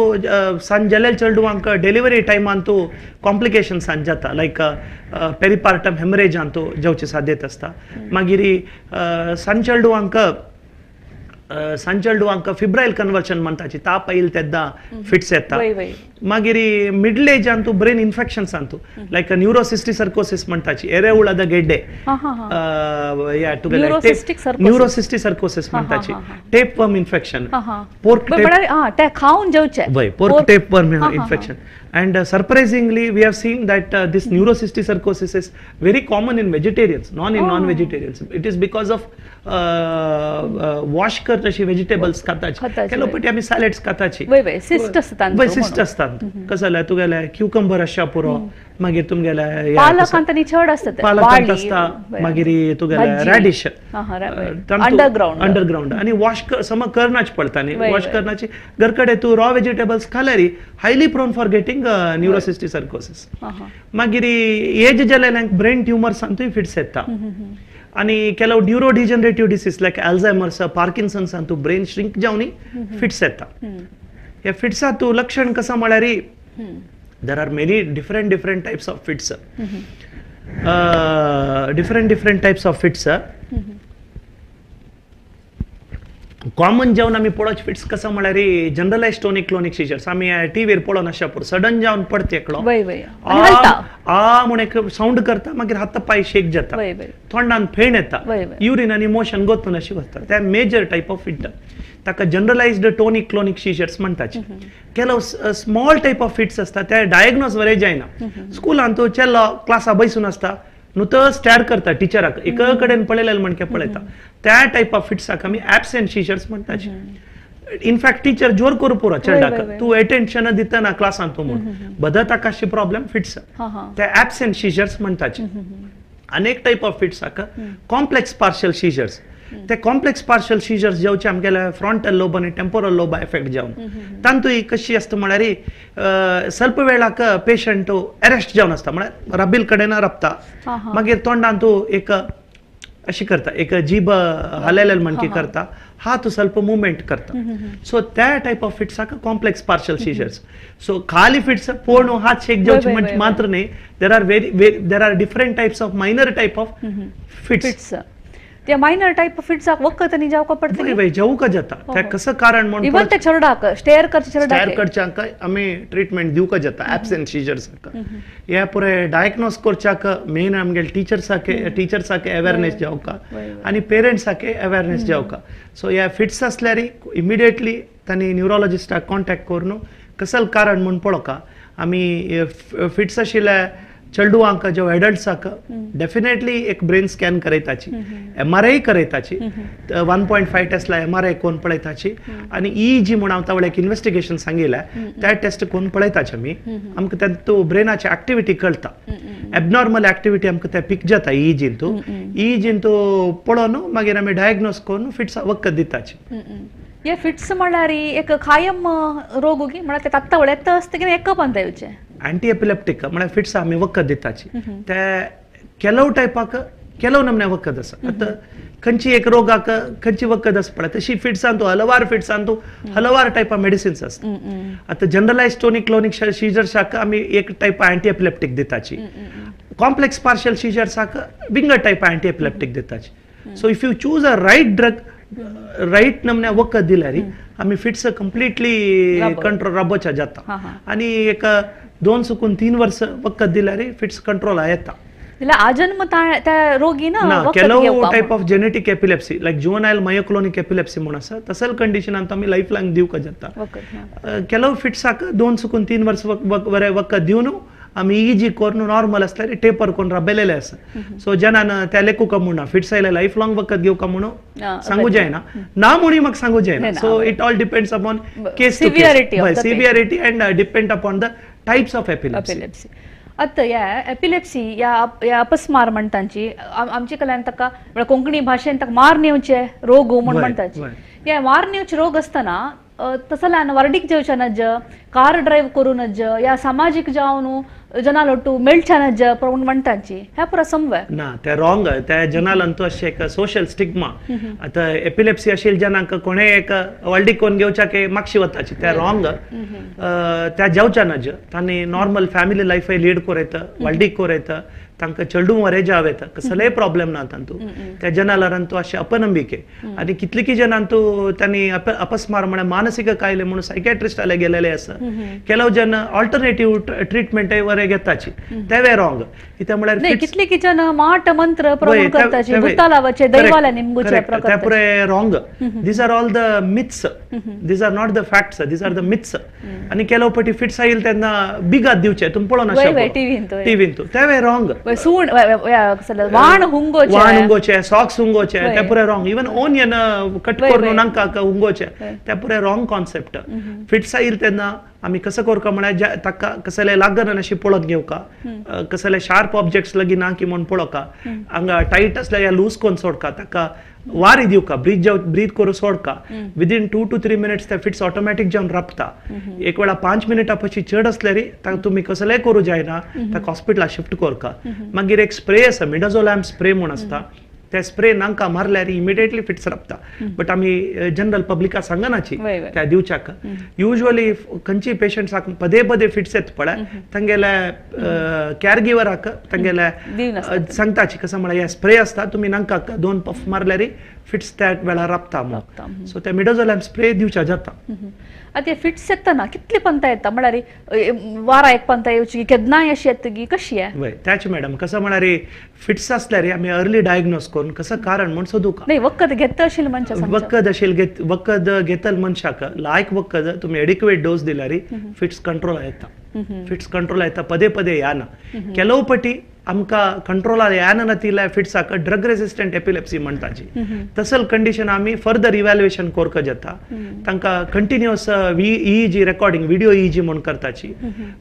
सान जाल्यार चेडवांक डिलिव्हरी टायमांतू कॉम्प्लिकेशन्स जाता, लायक पेरिपार्टम हेमरेजांतू जावची साध्यत आसता. मागीर सान चेडवांक फिब्रायल कन्वर्शन म्हणटाची, ताप येईल तेन्ना फिट्स येता. मागीर मिडल एजांतू ब्रेन इन्फेक्शन्स अंतू लायक न्यूरोसिस्टिसर्कोसिस म्हणटाची, एरेउळाದ ಗೆಡ್ಡೆ न्यूरोसिस्टिसर्कोसिस म्हणटाची, टेप वर्म इन्फेक्शन, पोर्क खावन जेवचे, pork tape worm infection. And surprisingly, we have seen that this neurocysticercosis is very common in vegetarians, not in non-vegetarians. It is because of wash करताशी vegetables खाताची, ಕೆಲವು ಪಟ್ಟಿ आमी salads खाताची, cyst असता, cyst असता. कसं जाल्यार तुगेले क्युकंबर आसच्या पुरो, मागीर तुमगेले पालकांत आनी चड आसता, पालकांत आसता, मागीर तुगेले रॅडिश अंडरग्रावंड आनी वॉश सम करनाच पडटा न्ही, वॉश करनाची घरकडे तूं रॉ वेजिटेबल्स खाल्यार highly prone for getting neurocysticercosis. मागीर एज जाल्ल्यांक ब्रेन ट्युमर्सांतूय फिट्स येता. आनी ಕೆಲವು neuro degenerative disease like Alzheimer's, Parkinson's Antu brain shrink जावन फिट्स येता. ह्या फिट्सांतू लक्षण कसं म्हळ्यार there are many different different types of fits, different different types of fits. Common जावन आमी पळोवचे फिट्स कसं म्हळ्यार जनरलायज टोनिक क्लोनिक सीजर्स. आमी टीव्हीर पळोवन आसच्या पुरो सडन जावन पडते एकलो आ म्हूण एक सावंड करता, मागीर हात पांय शेक जाता, तोंडान फेण येता, युरीन आनी मोशन गोतून अशी वता. ते मेजर टायप ऑफ फिट, ताका जनरलायज्ड टोनिक क्लोनिक सीजर्स म्हणटाचे. ಕೆಲವು स्मॉल टायप ऑफ फिट्स आसता ते डायग्नोज बरें जायना. स्कुलान तूं चेलो क्लासा बैसून आसता, नुतो स्टॅर करता टिचराक, एक कडेन पळयलें म्हणके पळयता, त्या टायप ऑफ फिट्साक आमी एबसेंट सीजर्स म्हणटाचे. इनफॅक्ट टिचर जोर करू पुरो चेडाक, तूं एटेन्शन दितना क्लासान तूं म्हूण बदत आकाशी प्रॉब्लेम फिट्स, ते एबसेंट सीजर्स म्हणटाचे. अनेक टायप ऑफ फिट्साक कॉम्प्लेक्स पार्शियल सीजर्स. ते कॉम्प्लेक्स पार्शियल सीजर्स जेवचे आमगेले फ्रंटल लोब आनी टेम्पोरल लोब एफेक्ट जावन तांतूय कशी आसता म्हळ्यार स्वल्प वेळाक पेशंट अरेस्ट जावन आसता, म्हळ्यार रबील कडेन रबता, मागीर तोंडांतू एक अशी करता, एक जीब हलेलेल म्हणकी करता, हात स्वल्प मुवमेंट करता. सो त्या टायप ऑफ फिट्साक कॉम्प्लेक्स पार्शियल सीजर्स. सो खाली फिट्स पूर्ण हात शेक जावचे म्हणजे मात्र न्ही, there are very there are different types of minor type of fits. त्या मायनर टायप फिट्साक वखद आनी जावका पडटा, वय जावका जाता. त्या कसं कारण म्हण इवन ते चेरडाक स्टेअर करचे, चेरडाक स्टेअर करच्यांक आमी ट्रिटमेंट दिवका जाता एबसेंट सीजर्साक. ह्या पुरे डायग्नोज करच्याक मेन आमगेले टिचर्साक अवेरनेस जावका आनी पेरंट्साक अवेरनेस जावका. सो ह्या फिट्स आसल्यार इमिडिएटली तांणी न्यूरोलॉजिस्टाक कॉन्टेक्ट करून कसल कारण म्हूण पळोवका. आमी फिट्स आशिल्ल्या चेडवांक जो एडल्ट्साक डेफिनेटली एक ब्रेन स्कॅन करयताची, एमआरआय करयताची, 1.5 टेस्टला एमआरआय कोण पळयताची आनी ईईजी म्हूण हांव तावळ एक इन्वेस्टिगेशन सांगिल्लें त्या टेस्ट कोण पळयताची आमी, आमकां तातूंत ब्रेनाची एक्टिविटी कळटा, एबनॉर्मल एक्टिविटी आमकां ते पीक जाता ईईजींतू. ईईजींतू पळोवन मागीर आमी डायग्नोज करून फिट्सा वखद दिताची. हे फिट्स म्हळ्यार एक कायम रोग म्हळ्यार ते तात्तावळ येता आसता की एका पंता येवचे अँटी एपिलेप्टीक म्हळ्यार फिट्स आमी वखद दिताची ते ಕೆಲವು टायपाक ಕೆಲವು नमने वखद आसा. आतां खंयची एक रोगाक खंयची वखद आसा पळय तशी फिट्सांतू हलवार फिट्सांतू हलवार टायपा मेडिसिन्स आसता. आतां जनरलायज टोनिक क्लोनिक सीजर्साक आमी एक टायप अँटी एपिलेप्टीक दिताची, कॉम्प्लेक्स पार्शियल सीजर्साक विंगड टायप अँटी एपिलेप्टीक दिताची. So if you choose a right drug, right नमन्या वखद दिल्यार आमी फिट्स कंप्लिटली कंट्रोल राबोवच्या जाता आनी एक 2 सुकून 3 वर्स वखद दिल्यार फिट्स कंट्रोल येता. जाल्यार आजन्म त्या रोगी ना ಕೆಲವು type of genetic epilepsy like juvenile myoclonic epilepsy म्हूण आसा, तसल कंडिशनान आमी लायफ लांग दिवंक जाता. ಕೆಲವು फिट्साक 2 सुकून 3 वर्स बरें वखद दिवन आमी इजी करून नॉर्मल आसल्यार टेपर करून राबयलेले आसा. सो जनान त्या लेखूका म्हणना फिट्स आयले लायफ लांग वखद घेवका म्हणून सांगू जायना, ना म्हणून म्हाका सांगू जायना. So it all depends upon case to case, severity and depend upon the types of epilepsy. आतां ह्या एपिलेप्सी ह्या अपस्मार म्हणटांची आमचे कडल्यान ताका कोंकणी भाशेन ताका मार येवचे रोग म्हूण म्हणटाची. ह्या मार येवचे रोग आसतना तसल्यान वर्डीक जेवचे नज, कार ड्रायव्ह करूं नज, या सामाजीक जावन जना लोटू मेळचे नज म्हूण म्हणटाची, ह्या पुरा समवे ना, ते रॉंग. त्या जनालांतू अशें एक सोशल स्टिग्मा. आतां एपिलेप्सी आशिल्ल्या जनांक कोणें एक वर्डीक कोण घेवच्याक मागशी वताची, ते रॉंग. त्या जेवच्या नज, तांणी नॉर्मल फॅमिली लायफय लीड करूं येता, वर्डीक करूं येता, तांकां चेडूं वरे जावं येता, कसलेय प्रॉब्लेम ना तांतू. त्या जनालारांतू अशें अपनंबिके आनी कितलीकी जनांतू तांणी अपस्मार म्हळ्यार मानसीक कायले म्हणून सायकॅट्रिस्टाले गेलेले आसा. ಕೆಲವು जन ऑल्टरनेटिव्ह ट्रिटमेंटय बरे घेताची, तेवे रॉंग. कित्याक म्हळ्यार कितले जन माट मंत्र करताची, भुतां लावचे, दैवाला निमगुचे, ते पुराय wrong. These are all the myths, these are not the facts, these are the myths. आनी ಕೆಲವು पटी फिट्स आयल तेन्ना बिगात दिवचे, तुमी पळोवन आसता टिवींतू, तेवे रॉंग. वाण हुंगोचे, सॉक्स हुंगोचे, ते पुराय रॉंग. इवन ओनियन कट करून नांकाक हुंगोचे, ते पुराय रॉंग कॉन्सेप्ट. फिट्स आयल तेन्ना आमी कसो करका म्हळ्यार ताका कसले लागना अशी पळोवन घेवका, कसले शार्प ऑब्जेक्ट्स लागीं ना की म्हूण पळोवका, हांगा टायट आसल्यार या लूज करून सोडका, ताका वारी दिवका, ब्रीथ करून सोडका. विदीन 2 to 3 minutes ते फिट्स ऑटोमॅटीक जावन राबता. एक वेळा 5 मिनटां पशी चड आसल्यार ताका तुमी कसलेय करूं जायना, ताका हॉस्पिटलाक शिफ्ट करका. मागीर एक स्प्रे आसा, मिडाझोलॅम स्प्रे म्हूण आसता, ते स्प्रे नांका मारल्यार इमिडिएटली फिट्स राबता. बट आमी जनरल पब्लिका सांगनाची त्या दिवच्याक. युजली खंयची पेशंट्साक पदे पदे फिट्स येता पळय, तांगेल्या कॅर गिवराक तांगेल्या सांगताची कसं म्हळ्यार हे स्प्रे आसता, तुमी नांकाक 2 पफ मारल्यार फिट्स त्या वेळार राबता म्हणून. सो ते मिडाझोलॅम स्प्रे दिवच्या जाता. आतां फिट्स येतना कितले पंता येता म्हळ्यार वारा एक पंता येवची केन्नाय अशी येतगी कशी वय त्याच मॅडम कसं म्हळ्यार फिट्स असल्यार आमी अर्ली डायग्नोज करून कसं कारण म्हूण सोदूका. नाही वखद घेता अशील मनशा, वखद अशील वखद घेतल मनशाक लायक वखद तुमी एडिक्वेट डोस दिल्यार फिट्स कंट्रोल येता. फिट्स कंट्रोल येता, पदे पदे येना. ಕೆಲವು पटी आमकां कंट्रोलार येना तिल्या फिट्साक ड्रग रेजिस्टंट एपिलेप्सी म्हणटाची, तसल कंडिशन आमी फर्दर इव्हॅल्युएशन करका जाता. तांकां continuous EEG recording, video EEG म्हूण करताची,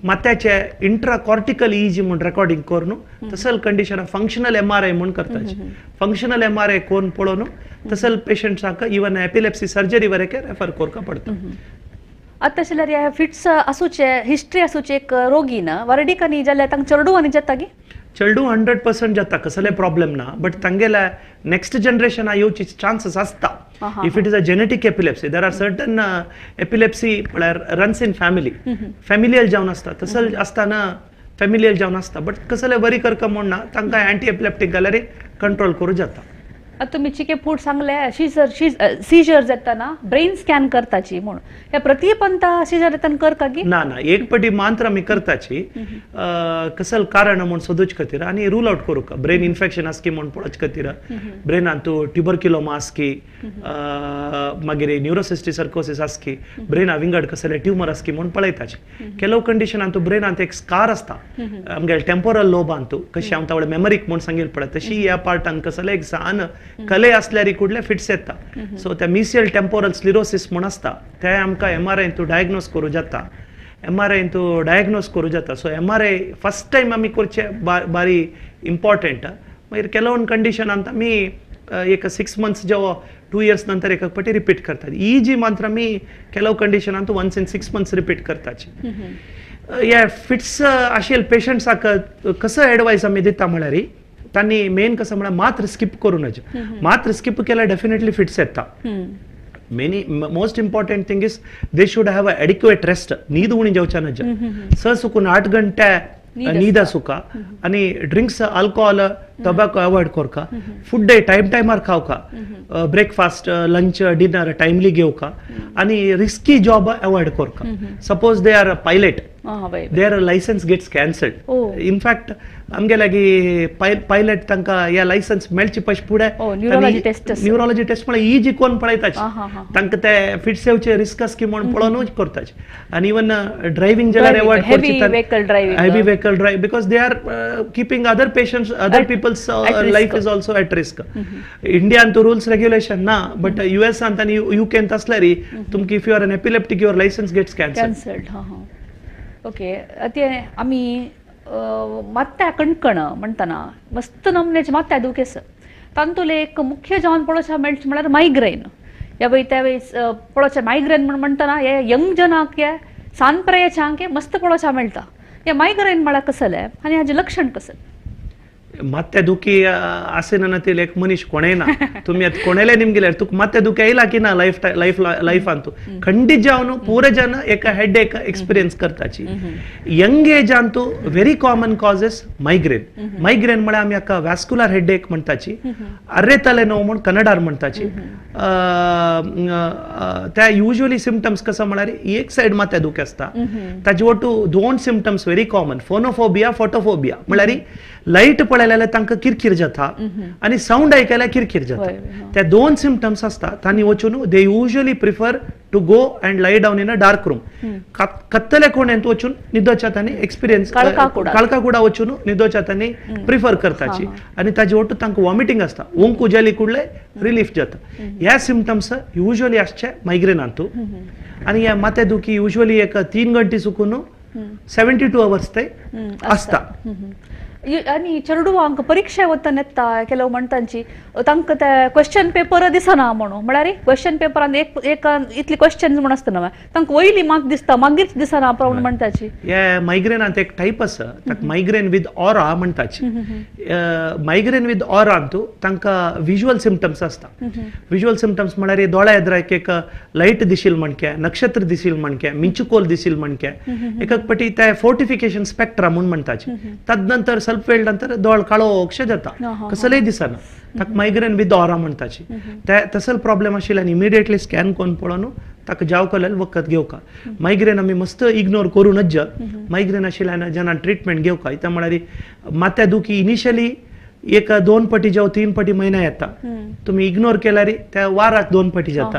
मात्याचे इंट्राकॉर्टिकल ईईजी म्हूण रेकॉर्डिंग करून तसल कंडिशन फंक्शनल एमआरआय म्हूण करताची, फंक्शनल एमआरआय करून पळोवन तसल पेशंट्साक इवन एपिलेप्सी सर्जरी वरेक रेफर करका पडटा. आतां जाल्यार ह्या फिट्स आसूचे हिस्ट्री आसूचे एक रोगी ना वर्डीकांनी जाल्यार तांकां चेडूं आनी जाता गी? चेडूं 100% जाता, कसले प्रॉब्लेम ना. बट तांगेल्या नेक्स्ट जनरेशन येवची चान्सीस आसता. If it is a genetic epilepsy, there are certain epilepsy म्हळ्यार रन्स इन फॅमिली, फॅमिलियल जावन आसता, तसल आसतना फॅमिलियल जावन आसता. बट कसले वरी करका म्हूण ना, तांकां अँटी एपिलेप्टीक घाल्यार कंट्रोल करूं जाता. आतां तुमी चिके फूड सांगले सीजर जाताना ब्रेन स्कॅन करताची म्हूण, ह्या प्रतिपंता सीजर जाताना करता की ना? ना, एक पटी मात्र आमी करताची कसल कारण म्हूण सोदूच खातीर आनी रूल आउट करूंक. ब्रेन इन्फेक्शन आसकी म्हूण पळोवचे खातीर, ब्रेनान तूं ट्युबरक्युलोमा आसकी, मागीर न्युरोसिस्टिसर्कोसिस आसकी, ब्रेना विंगड कसले ट्युमर आसकी म्हूण पळयताची. ಕೆಲವು कंडिशनान तूं ब्रेनांत एक स्कार आसता आमगेले टेम्पोरल लोबान, तूं कशी हांव तावळे मेमरीक म्हूण सांगील पळय, तशी ह्या पार्टान कसले एक सान कले असल्यार कुडले फिट्स येता. सो त्या मिसियल टेम्पोरल स्लिरोसिस म्हूण आसता, ते आमकां एमआरआय तूं डायग्नोज करूं जाता, एमआरआय तूं डायग्नोज करूं जाता. सो एमआरआय फर्स्ट टायम आमी करचे बारी इम्पॉर्टंट. मागीर ಕೆಲವೊಂದು कंडिशनांत आमी एक 6 मंथ्स जेव्हा 2 इयर्स नंतर एक पटी रिपीट करतात. ईजी मात्र आमी ಕೆಲವು कंडिशनांत वन्स इन 6 मंथ्स रिपीट करताची. हे फिट्स आशिल्ले पेशंट्साक कसो एडवायस आमी दिता म्हळ्यार तांणी मेन कसं म्हळ्यार मात्र स्किप करूं नज. मात्र स्किप केल्यार डेफिनेटली फिट्स येता. Many most important thing is they should have a adequate rest. न्हीद उणी जेवच्या नज, 6 सुकून 8 घंटे न्हीद आसूका. आनी ड्रिंक्स, अल्कोहोल, टोबॅको अवॉयड करका. फूड टायम टायमार खावका, ब्रेकफास्ट, लंच, डिनर टायमली घेवका. आनी रिस्की जॉब अवॉयड करका. Suppose they are a pilot, Their licence gets cancelled. In fact आमगे लागीं पायलट तांकां ह्या लायसन्स मेळचे पयशे फुडें न्युरोलॉजी टेस्ट म्हळ्यार इजी कोण पळयताच, तांकां ते फिट्स येवचे रिस्क आसा की म्हण पळोवनूच करताच. आनी इवन ड्रायव्हिंग जाल्यार avoid heavy vehicle drive because they are keeping other patients, other people's life is also at risk. इंडियान तो रुल्स रेग्युलेशन ना, बट युएसान आनी युकेन आसल्यार तुमकां if you are an epileptic your licence gets cancelled. Okay, ते आमी मात्या कणकण म्हणटना मस्त नमनेचे मात्या दुखेस तातूंतलें एक मुख्य जावन पळोवच्या मेळचें म्हळ्यार मायग्रेन. ह्या पळय त्या वेळेस पळोवचें मायग्रेन म्हण म्हणटना हे यंग जनाक हे सान पिरायेच्यांक मस्त पळोवच्या मेळटा. हे मायग्रेन म्हळ्यार कसलें आनी हाजें लक्षण कसलें? मात्या दुखी आसेना तील एक मनीस कोणेय ना, तुमी आतां कोणेले निमगेल्यार तुका मात्या दुखी येयला की ना लायफ लायफ लायफान तूं खंडीत जावन पुरे जन एक हेड एक एक्सपिरियन्स करताची. यंग एजान तूं very common causes migraine. Migraine म्हळ्यार आमी हाका वॅस्क्युलर हेडेक म्हणटाची, अर्रे तले णव म्हूण कन्नडार म्हणटाची. त्या युजली सिमटम्स कसो म्हळ्यार एक सायड मात्या दुखी आसता, ताजे वटू दोन symptoms very common, phonophobia photophobia. म्हळ्यार लायट पळयल्यार तांकां किरकीर जाता आनी सावंड आयकल्यार किरकीर जाता. त्या दोन सिमटम्स आसता तांणी वचून they usually prefer to go and lie down in a dark room. कत्तले कोणेंत वचून न्हिदोच्या तांणी एक्सपिरियन्स काळका कुडा वचून न्हिदोच्या तांणी प्रिफर करताची. आनी ताजे वटू तांकां वॉमिटींग आसता, ओंकू जाली कुडले रिलीफ जाता. ह्या सिमटम्स युजली आसचे मायग्रेनांतू. आनी ह्या माथ्या दुखी युजली एक 3 घंटे चुकून 72 आवर्स ते आसता. आनी चेडवांक परिक्षा वतना येता ಕೆಲವು म्हणटांची तांकां ते क्वेश्चन पेपर दिसना म्हणून, म्हळ्यार क्वेश्चन पेपरान एक एक इतली क्वेश्चन म्हूण आसता न्हय, तांकां वयली मार्क दिसता मागीर दिसना म्हूण म्हणटाची. हे मायग्रेनांत एक टायप आसा ताका मायग्रेन विथ ऑरा म्हणटाची. मायग्रेन विथ ऑरांतू तांकां विज्युअल सिमटम्स आसता. विज्युअल सिमटम्स म्हळ्यार दोळ्या एदराक एक लायट दिशील म्हणके, नक्षत्र दिशील म्हणके, मिंचुकोल दिशील म्हणके, एक पटी ते फोर्टिफिकेशन स्पेक्ट्रा म्हूण म्हणटाची. तदनंतर ಸ್ವಲ್ಪ वेळ नंतर दोळ काळोक्षे जाता, कसलेय दिसना, ताका मायग्रेन विथ ऑरा म्हणटाची. ते तसल प्रॉब्लेम आशिल्ल्यान इमिडिएटली स्कॅन करून पळोवन ताका जाव कल्यार वखद घेवका. मायग्रेन आमी मस्त इग्नोर करूं नज. मायग्रेन आशिल्ल्यान जेन्ना ट्रिटमेंट घेवका इत्याक म्हळ्यार माथ्या दुखी इनिशियली एक 2 पटी जावं 3 पटी म्हयन्या येता, तुमी इग्नोर केल्यार त्या वाराक 2 पटी जाता,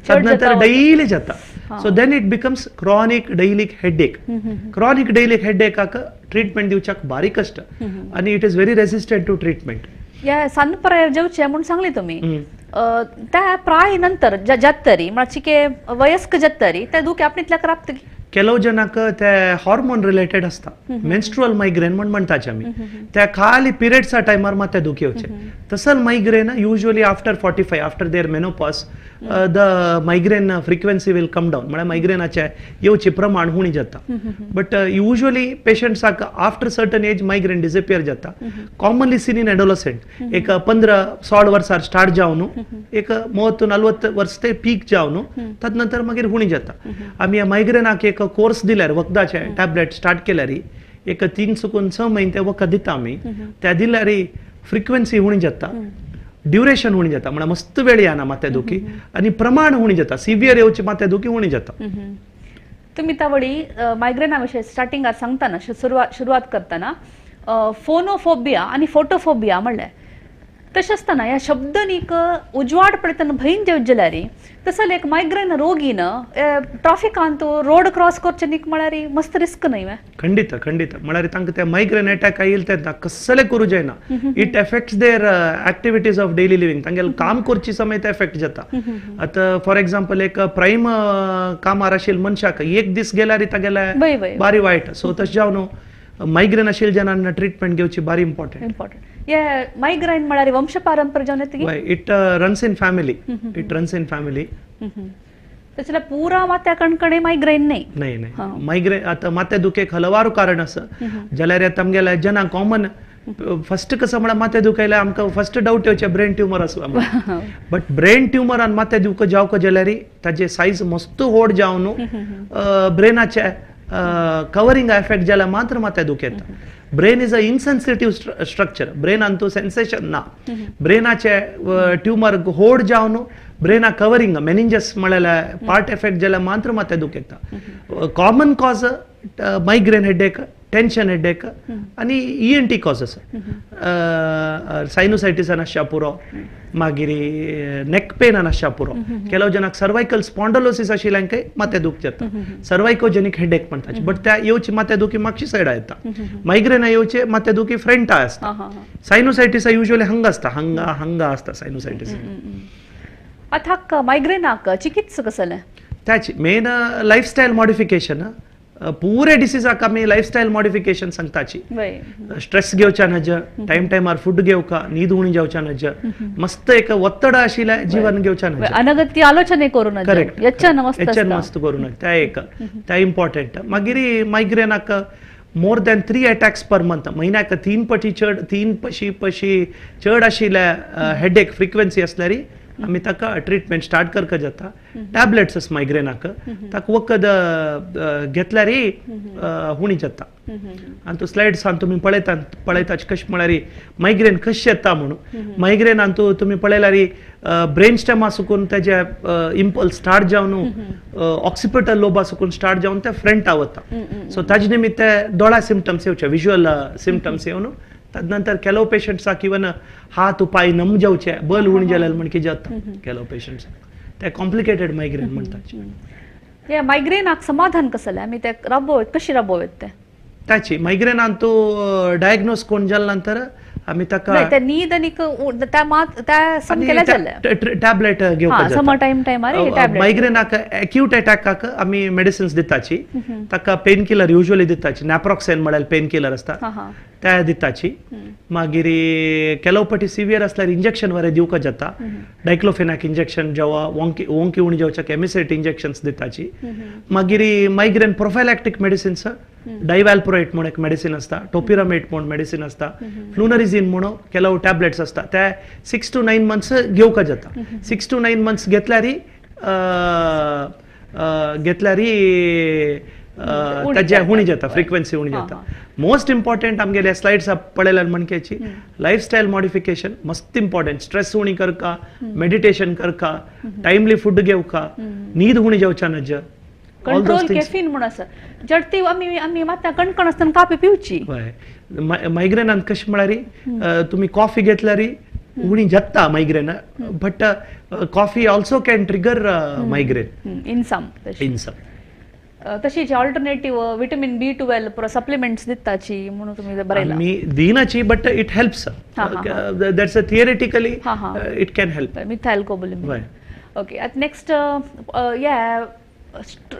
तदनंतर डेली जाता. So then it becomes chronic daily headache. Chronic daily हेडेकाक treatment दिवच्याक बारीक कश्ट आनी it is very resistant to treatment. ह्या सान पिरायेर जेवचें म्हूण सांगली तुमी, त्या प्राय नंतर जातरी म्हळ्यार चिके वयस्क जातरी त्या दुखी आपणें राबतली. ಕೆಲವು ಜನಕ್ಕೆ ते हार्मोन रिलेटेड आसता, मेन्स्ट्रुअल मायग्रेन म्हण म्हणटाचे आमी, त्या खाली पिरियड्सा टायमार मात दुखी येवचे. तसल migraine usually after 45 after their menopause the migraine frequency will come down, म्हळ्यार मायग्रेनाचे येवचे प्रमाण उणी जाता. बट युजली पेशंट्साक after certain age migraine disappear जाता. कॉमनली सीन इन एडोलसेंट, एक 15-16 वर्सार स्टार्ट जावन एक 30-40 वर्स ते पीक जावन तदनंतर मागीर उणी जाता. आमी ह्या मायग्रेनाक एक कोर्स दिल्यार वखदाचे टॅबलेट स्टार्ट केल्यार एक 3 चुकून 6 म्हयने ते वखद दिता आमी, त्या दिल्यार फ्रिक्वेन्सी उणी जाता, ड्युरेशन उणी जाता, म्हळ्यार मस्त वेळ येना माथ्या दुखी आनी प्रमाण उणी जाता, सिवियर येवची माथ्या दुखी उणी जाता. तुमी तावळी मायग्रेना विशय स्टार्टिंगार सांगतना सुरवात करतना फोनोफोबिया आनी फोटोफोबिया म्हणलें, तशें आसतना ह्या शब्दांनीक उजवाड पळयतना भंय जेवत जाल्यार तसो एक मायग्रेन रोगीन ट्राफिकांत रोड क्रॉस करचें न्ही म्हळ्यार मस्त रिस्क न्हय. खंडीत खंडीत, म्हळ्यार तांकां ते मायग्रेन अटॅक आयिल्ले तेन्ना कसलें करूं जायना. It affects their activities of daily living, तांगेलें काम करची समय ते एफेक्ट जाता. आतां फॉर एग्जाम्पल एक प्रायम कामार आशिल्ल्या मनशाक एक दीस गेल्यार तागेले बारी वायट. सो तशें जावन मायग्रेन आशिल्ल्या जनांना ट्रिटमेंट घेवची बारी इम्पॉर्टंट. इम्पॉर्टंट. हे मायग्रेन म्हळ्यार वंश पारंपर्य जावन येता. It runs in family, it runs in family. तशें पुरा माथ्या कणकणे मायग्रेन न्हय. न्हय न्हय, मायग्रेन आतां माथ्या दुखेक हलवारू कारण आसा. जाल्यार आतां आमगेल्या जनांक कॉमन फस्ट कसं म्हळ्यार माथ्या दुखयल्यार आमकां फस्ट डावट येवचें ब्रेन ट्युमर आसला म्हणून. बट ब्रेन ट्युमरान माथ्या दुख जावक जाल्यार ताजे सायज मस्त व्हड जावन ब्रेनाचे कवरिंग एफेक्ट जाल्यार मात्र माथ्या दुख येता. Brain is a insensitive structure. ब्रेनान तूं सेन्सेशन ना. ब्रेनाचे ट्युमर होड जावन ब्रेना कवरिंग मेनिंजस म्हळ्यार पार्ट एफेक्ट जाल्यार मात्र माथ्या दूख येता. Common cause migraine headache, tension headache आनी ENT causes. सायनोसायटीसान आसच्या पुरो, मागीर नेक पेनान आसच्या पुरो. ಕೆಲವು ಜನಕ್ಕೆ सर्वायकल स्पॉन्डोलोसिस आशिल्ल्यांकय माथ्या दूख जाता, सर्वायकोजेनिक हेडेक म्हणटाचे. बट त्या येवची माथ्या दुखी मागची सायडा येता. मायग्रेना येवचे माथ्या दुखी फ्रंटा आसता. सायनोसायटीस युज्वली हांगा आसता, हांगा हांगा आसता सायनोसायटीस. आतां मायग्रेनाक चिकित्सा कसलें? त्याची मेन लायफस्टायल मॉडिफिकेशन. पुरे डिसीजाक आमी लायफस्टायल मॉडिफिकेशन सांगताची. स्ट्रेस घेवच्या नज, टायम टायमार फूड घेवका, न्हीद उणी जावच्या नज, मस्त एक ಒತ್ತಡ आशिल्लें जीवन घेवच्या नज, अनगत्य आलोचने करू नज, करेक्ट, यच्चन मस्त यच्चन मस्त करू नज. त्या एक त्या इम्पॉर्टंट. मागीर मायग्रेनाक more than 3 attacks per month, म्हयन्याक 3 पटी चड, 3 पशी पशी चड आशिल्लें हेडेक फ्रिक्वेन्सी आसल्यार आमी ताका ट्रिटमेंट स्टार्ट करका जाता. टॅबलेट्स मायग्रेनाक ताका वखद घेतल्यार हुणी जाता. आनी तो स्लायड्सान तुमी पळयता पळयता कशें म्हळ्यार मायग्रेन कशें येता म्हणून. मायग्रेनान तूं तुमी पळयल्यार ब्रेन स्टेमा सुकून तेजे इम्पल्स स्टार्ट जावन ऑक्सिपिटल लोबा सुकून स्टार्ट जावन ते फ्रंटा वता. सो ताजे निमित्त दोळा सिमटम्स येवचे, विज्युअल सिमटम्स येवन तदनंतर ಕೆಲವು पेशंट्साक इवन हात पाय नम जावचे, बल उणी जाल्यार म्हण की जाता ಕೆಲವು पेशंट्साक. ते कॉम्प्लिकेटेड मायग्रेन म्हणटाचे. हे मायग्रेनाक समाधान कसलें? आमी ते राबोवत कशी राबोवत ते? ताची मायग्रेनान तूं डायग्नोज कोण जाल्या नंतर आमी ताका ते न्हीद आनी त्या सामकें जालें टॅबलेट घेवपाक जाता. टायम टायमार टॅबलेट. मायग्रेनाक एक्यूट अटॅकाक आमी मेडिसिन्स दिताची. ताका पेन किलर युज्वली दिताची. नॅप्रॉक्सेन म्हळ्यार पेन किलर आसता त्या दिताची. मागीर ಕೆಲವು पटी सिवियर आसल्यार इंजेक्शन वरे दिवपाक जाता. डायक्लोफेनाक इंजेक्शन जेवा वोंकी वोंकी उणी जावच्याक एमिसेट इंजेक्शन्स दिताची. मागीर मायग्रेन प्रोफायलॅक्टीक मेडिसिन्स, डायवॅल्प्रोएट म्हूण एक मेडिसिन आसता, टोपिरामेट म्हूण मेडिसिन आसता, फ्लुनरिझीन म्हूण ಕೆಲವು टॅबलेट्स आसता. ते 6 to 9 months घेवपाक जाता. 6 to 9 months घेतल्यार घेतल्यार ताजे उणी जाता, फ्रिक्वेन्सी उणी जाता. मोस्ट इम्पॉर्टंट आमगेले स्लायड्स पळयल्यार म्हणकेची लायफस्टायल मॉडिफिकेशन मस्त इम्पॉर्टंट. स्ट्रेस उणी करका, मेडिटेशन करका, टायमली फूड घेवका, न्हीद उणी जावच्या नज. कंट्रोल कॅफीन म्हूण आसा जडती आमी आमी मात्ता कणकण आसतना कापी पिवची. मायग्रेनान कशें म्हळ्यार तुमी कॉफी घेतल्यार उणी जाता migraine, but coffee also can trigger migraine in some in some. तशीच ऑल्टरनेटिव्ह विटामिन B12 supplements दिताची म्हणून तुम्ही बरयला. मी दिनाची, but it helps. That's a theoretically it can help. Methylcobalamin. Okay, आता नेक्स्ट या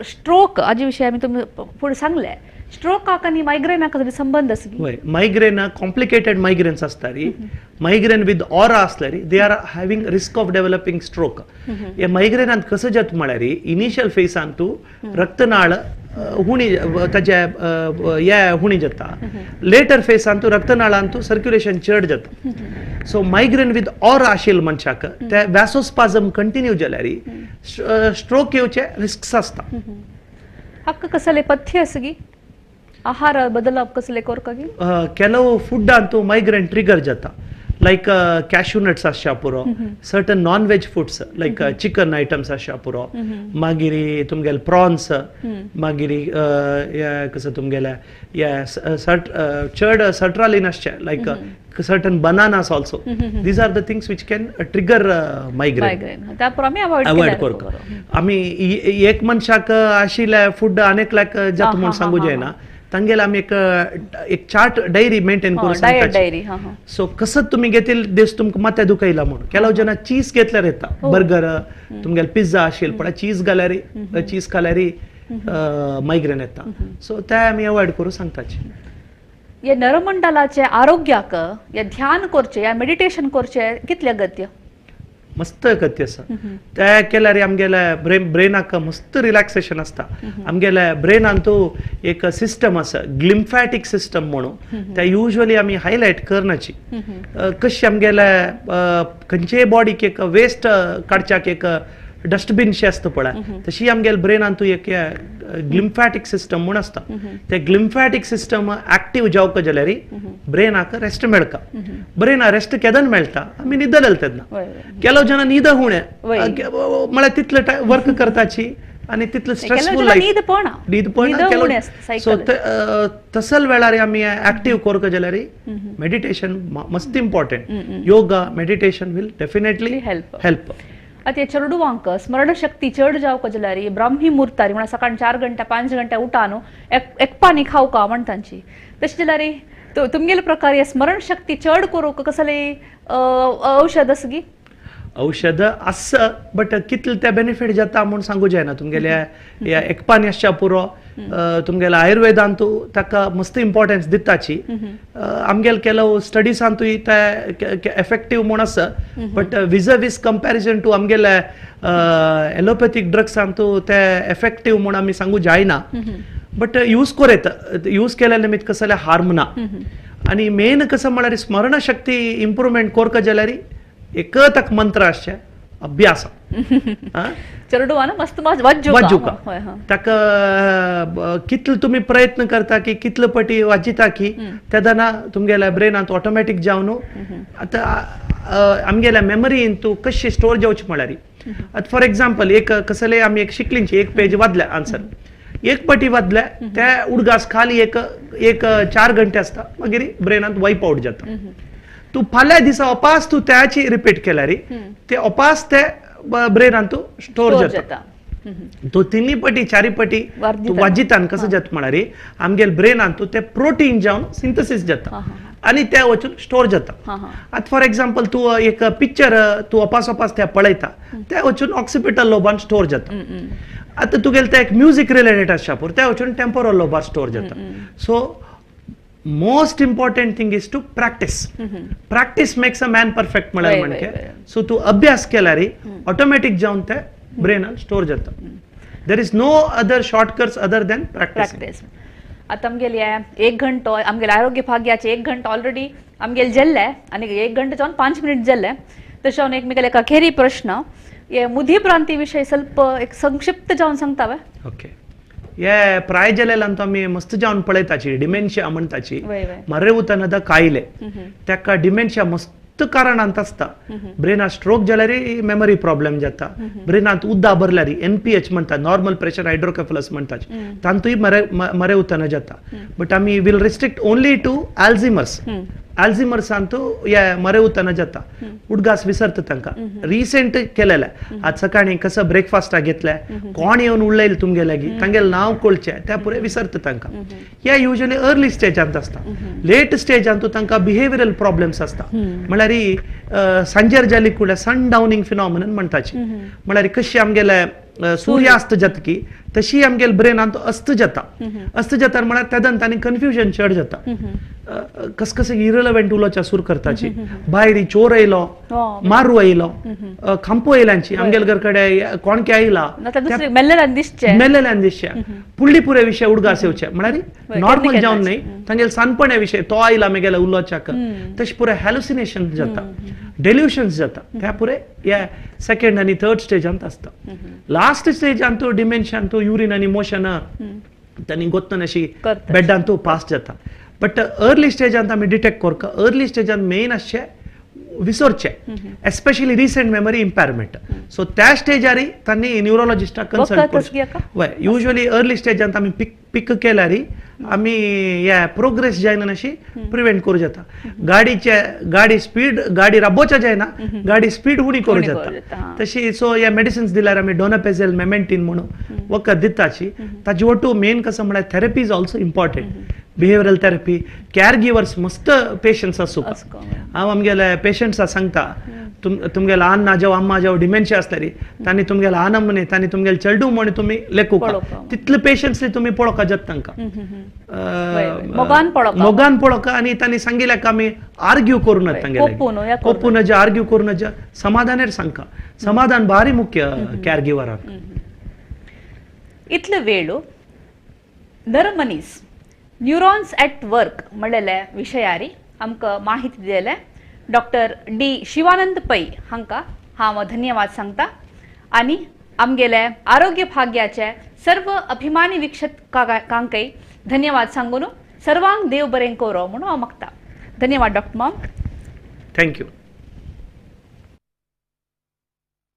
स्ट्रोक हाजे विशय आमी तुमी फुडें सांगले. स्ट्रोकाक आनी मायग्रेनाक तरी संबंद आसा? हय, मायग्रेन कॉम्प्लिकेटेड मायग्रेन्स आसता री, मायग्रेन विथ ऑरा आसल्यार they are having risk of developing stroke. हे मायग्रेनान कसं जाता म्हळ्यार इनिशियल फेसान तूं रक्तनाळ हुणी ताजे हे हुणी जाता, लेटर फेसान तूं रक्तनाळान तूं सर्क्युलेशन चड जाता. सो मायग्रेन विथ ऑरा आशिल्ल्या मनशाक ते वॅसोस्पाजम कंटिन्यू जाल्यार स्ट्रोक येवचे रिस्क्स आसता. हाका कसले पथ्य आसा की आहार बदलप कसले करका की? ಕೆಲವು फूड अंतू मायग्रेन ट्रिगर जाता. लायक कॅश्यू नट्स आसच्या पुरो, certain non veg foods like chicken items आसच्या पुरो, मागीर तुमगेले प्रॉन्स, मागीर कसं तुमगेले चड सर्ट्रालीन आसचे like certain bananas also. These are the things which can trigger migraine. Avoid करका. आमी एक मनशाक आशिल्ले फूड आनेकल्याक जाता म्हूण सांगू जायना. तांगेले आमी एक एक चार्ट डायरी मेंटेन करून सांगता. सो कसं तुमी घेतील दीस तुमकां माथ्या दुखयला म्हणून. ಕೆಲವು जण चीज घेतल्यार येता, बर्गर तुमगेले पिझ्झा आशिल्ले पळय, चीज घाल्यार चीज खाल्यार मायग्रेन येता. सो ते आमी अवॉयड करून सांगताची. हे नरमंडलाचे आरोग्याक हे ध्यान करचे या मेडिटेशन करचे कितले अगत्य? मस्त अगत्य आसा. ते केल्यार आमगेले ब्रेनाक मस्त रिलॅक्सेशन आसता. आमगेले ब्रेनान तूं एक सिस्टम आसा, ग्लिम्फॅटीक सिस्टम म्हणून, ते युज्वली आमी हायलायट करनाची. कशें आमगेले खंयचेय बॉडीक एक वेस्ट काडच्याक एक डस्टबीन शे आसता पळय तशी आमगेले ब्रेनान तूं एक ग्लिम्फॅटीक सिस्टम म्हूण आसता. ते ग्लिम्फॅटीक सिस्टम एक्टीव जावका जाल्यार ब्रेनाक रेस्ट मेळका. ब्रेना रेस्ट केदन मेळटा आमी न्हिदलेले तेन्ना. केलो जाणां न्हिद हुणे म्हळ्यार तितले वर्क करताची आनी तितले स्ट्रेसफूल लायफ न्हीद पडना. सो तसल वेळार आमी एक्टीव करका जाल्यार मेडिटेशन मस्त important. Yoga meditation will definitely help. आतां चेडवांक स्मरणशक्ती चड जावका जाल्यार ब्राह्मी मुहूर्तार म्हळ्यार सकाळी 4 घंटा 5 घंटा उठान एकपानी खावका म्हणटांची तशें जाल्यार तुमगेले प्रकार स्मरणशक्ती चड करूंक कसले औषध आसा गी? औषध आसा बट कितले ते बेनिफीट जाता म्हूण सांगू जायना. तुमगेल्या ह्या एकपानी आसच्या पुरो तुमगेल्या आयुर्वेदांतू ताका मस्त इम्पॉर्टन्स दिताची. आमगेले केलो स्टडीसांतूय ते एफेक्टीव म्हूण आसा but vis a vis comparison to आमगेले एलोपॅथीक ड्रग्सांतू ते एफेक्टीव म्हूण आमी सांगू जायना. बट यूज कोरेत यूज केल्या निमित्त कसले हार्म ना. आनी मेन कसं म्हळ्यार स्मरणशक्ती इम्प्रुवमेंट कोरका जाल्यार एक ताका मंत्र आसचें अभ्यास. चेडवान मस्त वाज्जुका ताका कितले तुमी प्रयत्न करता की कितले पटी वाजिता की तेन्ना तुमगेल्या ब्रेनांत ऑटोमॅटीक जावन आतां आमगेल्या मेमरीन तूं कशी स्टोर जावची म्हळ्यार आतां फॉर एग्जाम्पल एक कसले आमी एक शिकलींची एक पेज वाजल्या आन्सर एक पटी वाजल्या त्या उडगास खाली एक एक 4 घंटे आसता मागीर ब्रेनांत वायप आवट जाता. तूं फाल्यां दिसा अपास तूं त्याची रिपीट केल्यार ते अपास ते ब्रेनांत तूं स्टोर जाता. तूं 3 पटी 4 पटी तूं वाजितान कसं जाता म्हळ्यार आमगेले ब्रेनांत तूं ते प्रोटीन जावन सिंथसीस जाता आनी ते वचून स्टोर जाता. आतां फॉर एग्जाम्पल तूं एक पिक्चर तूं अपास अपास ते पळयता ते वचून ऑक्सिपिटल लोबान स्टोर जाता. आतां तुगेलें तें एक म्युजीक रिलेटेड आसच्या पुरो ते वचून टेम्पोरल लोबार स्टोर जाता. So most important thing is to practice. Practice makes a man perfect म्हळ्यार म्हणके. सो तूं अभ्यास केल्यार ऑटोमॅटीक जावन ते ब्रेनान स्टोर जाता. There is no other shortcuts other than practice. आतां आमगेले 1 घंटो आमगेले आरोग्य भाग्याचे 1 घंटो ऑलरेडी आमगेले जेल्ले आनी 1 घंटो जावन 5 मिनट जेल्ले. तशें हांव एकमेकाले एक अखेरी प्रश्न हे मुधिभ्रांती विशय ಸ್ವಲ್ಪ एक संक्षिप्त जावन सांगता वे? ओके. हे प्राय जाल्ल्यान आमी मस्त जावन पळयताची डिमेन्शिया म्हणटाची मरेवतनद कायले ताका डिमेन्शिया मस्त कारणांत आसता. ब्रेनात स्ट्रोक जाल्यार मेमरी प्रॉब्लेम जाता. ब्रेनांत उद्दा भरल्यार एनपीएच म्हणटा नॉर्मल प्रेशर हायड्रोकेफलस म्हणटा तांतूय मरेवतन जाता. बट आमी will restrict only to Alzheimer's. अल्झिमर्सांतू हे मरेवतन जाता उडगास विसरता तांकां. रिसेंट केलेले आज सकाळी कसं ब्रेकफास्टाक घेतले कोण येवन उलयले तुमगे लागीं तांगेलें नांव कळचें त्या पुरे विसरता तांकां. हे युजली अर्ली स्टेजांत आसता. लेट स्टेजांत तांकां बिहेवियरल प्रॉब्लेम्स आसता. म्हळ्यार सांजेर जाली कुडल्या सन डावनिंग फिनॉमिनन म्हणटाची म्हळ्यार कशी आमगेले सूर्यास्त जाता की तशी आमगेले ब्रेनांत अस्त जाता. अस्त जाता म्हळ्यार तेदन तांणी कन्फ्युजन चड जाता. कस कस इरेलेवंट उलोवच्या सूर करताची भायर चोर आयलो मारू आयलो खांपो आयल्यांची आमगेले घर कडेन कोणके आयला मेल्लेल्यान दिसचे पुडली पुरे विशय उडगास येवचे म्हळ्यार नॉर्मल जावन न्हय तांगेले सानपण्या विशय तो आयला मेगेले उलोवच्याक तशें पुरे हॅलुसिनेशन जाता डेल्युशन्स जाता त्या पुरे ह्या सेकंड आनी थर्ड स्टेजांत आसता. लास्ट स्टेजांत डिमेन्शियांत युरीन आनी मोशन तांणी गोत्तन अशी बेडांत पास जाता. बट अर्ली स्टेजांत आमी डिटेक्ट करका. अर्ली स्टेजांत मेन आसचें विसरचें especially recent memory impairment. So त्या स्टेजार तांणी न्युरोलॉजिस्टाक कन्सल्ट करचें. वय युजली अर्ली स्टेजांत आमी पीक केल्यार आमी हे प्रोग्रेस जायना अशी प्रिवेंट करूं जाता. गाडीचे गाडी स्पीड गाडी राबोवच्या जायना गाडी स्पीड उणी करूं जाता तशी. सो हे मेडिसिन्स दिल्यार आमी डोनापेझेल मेमेंटीन म्हणून वखद दिताची. ताजे वटू मेन कसं म्हळ्यार therapy is also important. Behavioural therapy care givers मस्त पेशंट्स आसूं. हांव आमगेले पेशंट्सा सांगता तुमगेले अण्णा जावं अम्मा जावं डिमेन्शिया आसतली तांणी तुमगेले आनम न्ही तांणी तुमगेले चेडूं म्हण तुमी लेखूका तितले पेशंट्स तुमी पळोवका जाता तांकां मोगान पळोवका आनी तांणी सांगिल्ल्या आमी आर्ग्यू करूं नात तांगेले कोपूं नजा आर्ग्यू करूं नजा समाधानेर सांगका. समाधान भारी मुख्य केअर गिवराक. इतलो वेळ नर मनीस न्यूरॉन्स ॲट वर्क म्हणलेले विशयारी आमकां माहिती दिले डॉक्टर डी शिवानंद पै हांकां हांव धन्यवाद सांगता आनी आमगेले आरोग्य भाग्याचे सर्व अभिमानी वीक्षकांकय धन्यवाद सांगून सर्वांक देव बरें करो म्हणून हांव मागता. धन्यवाद डॉक्टर माम. Thank you.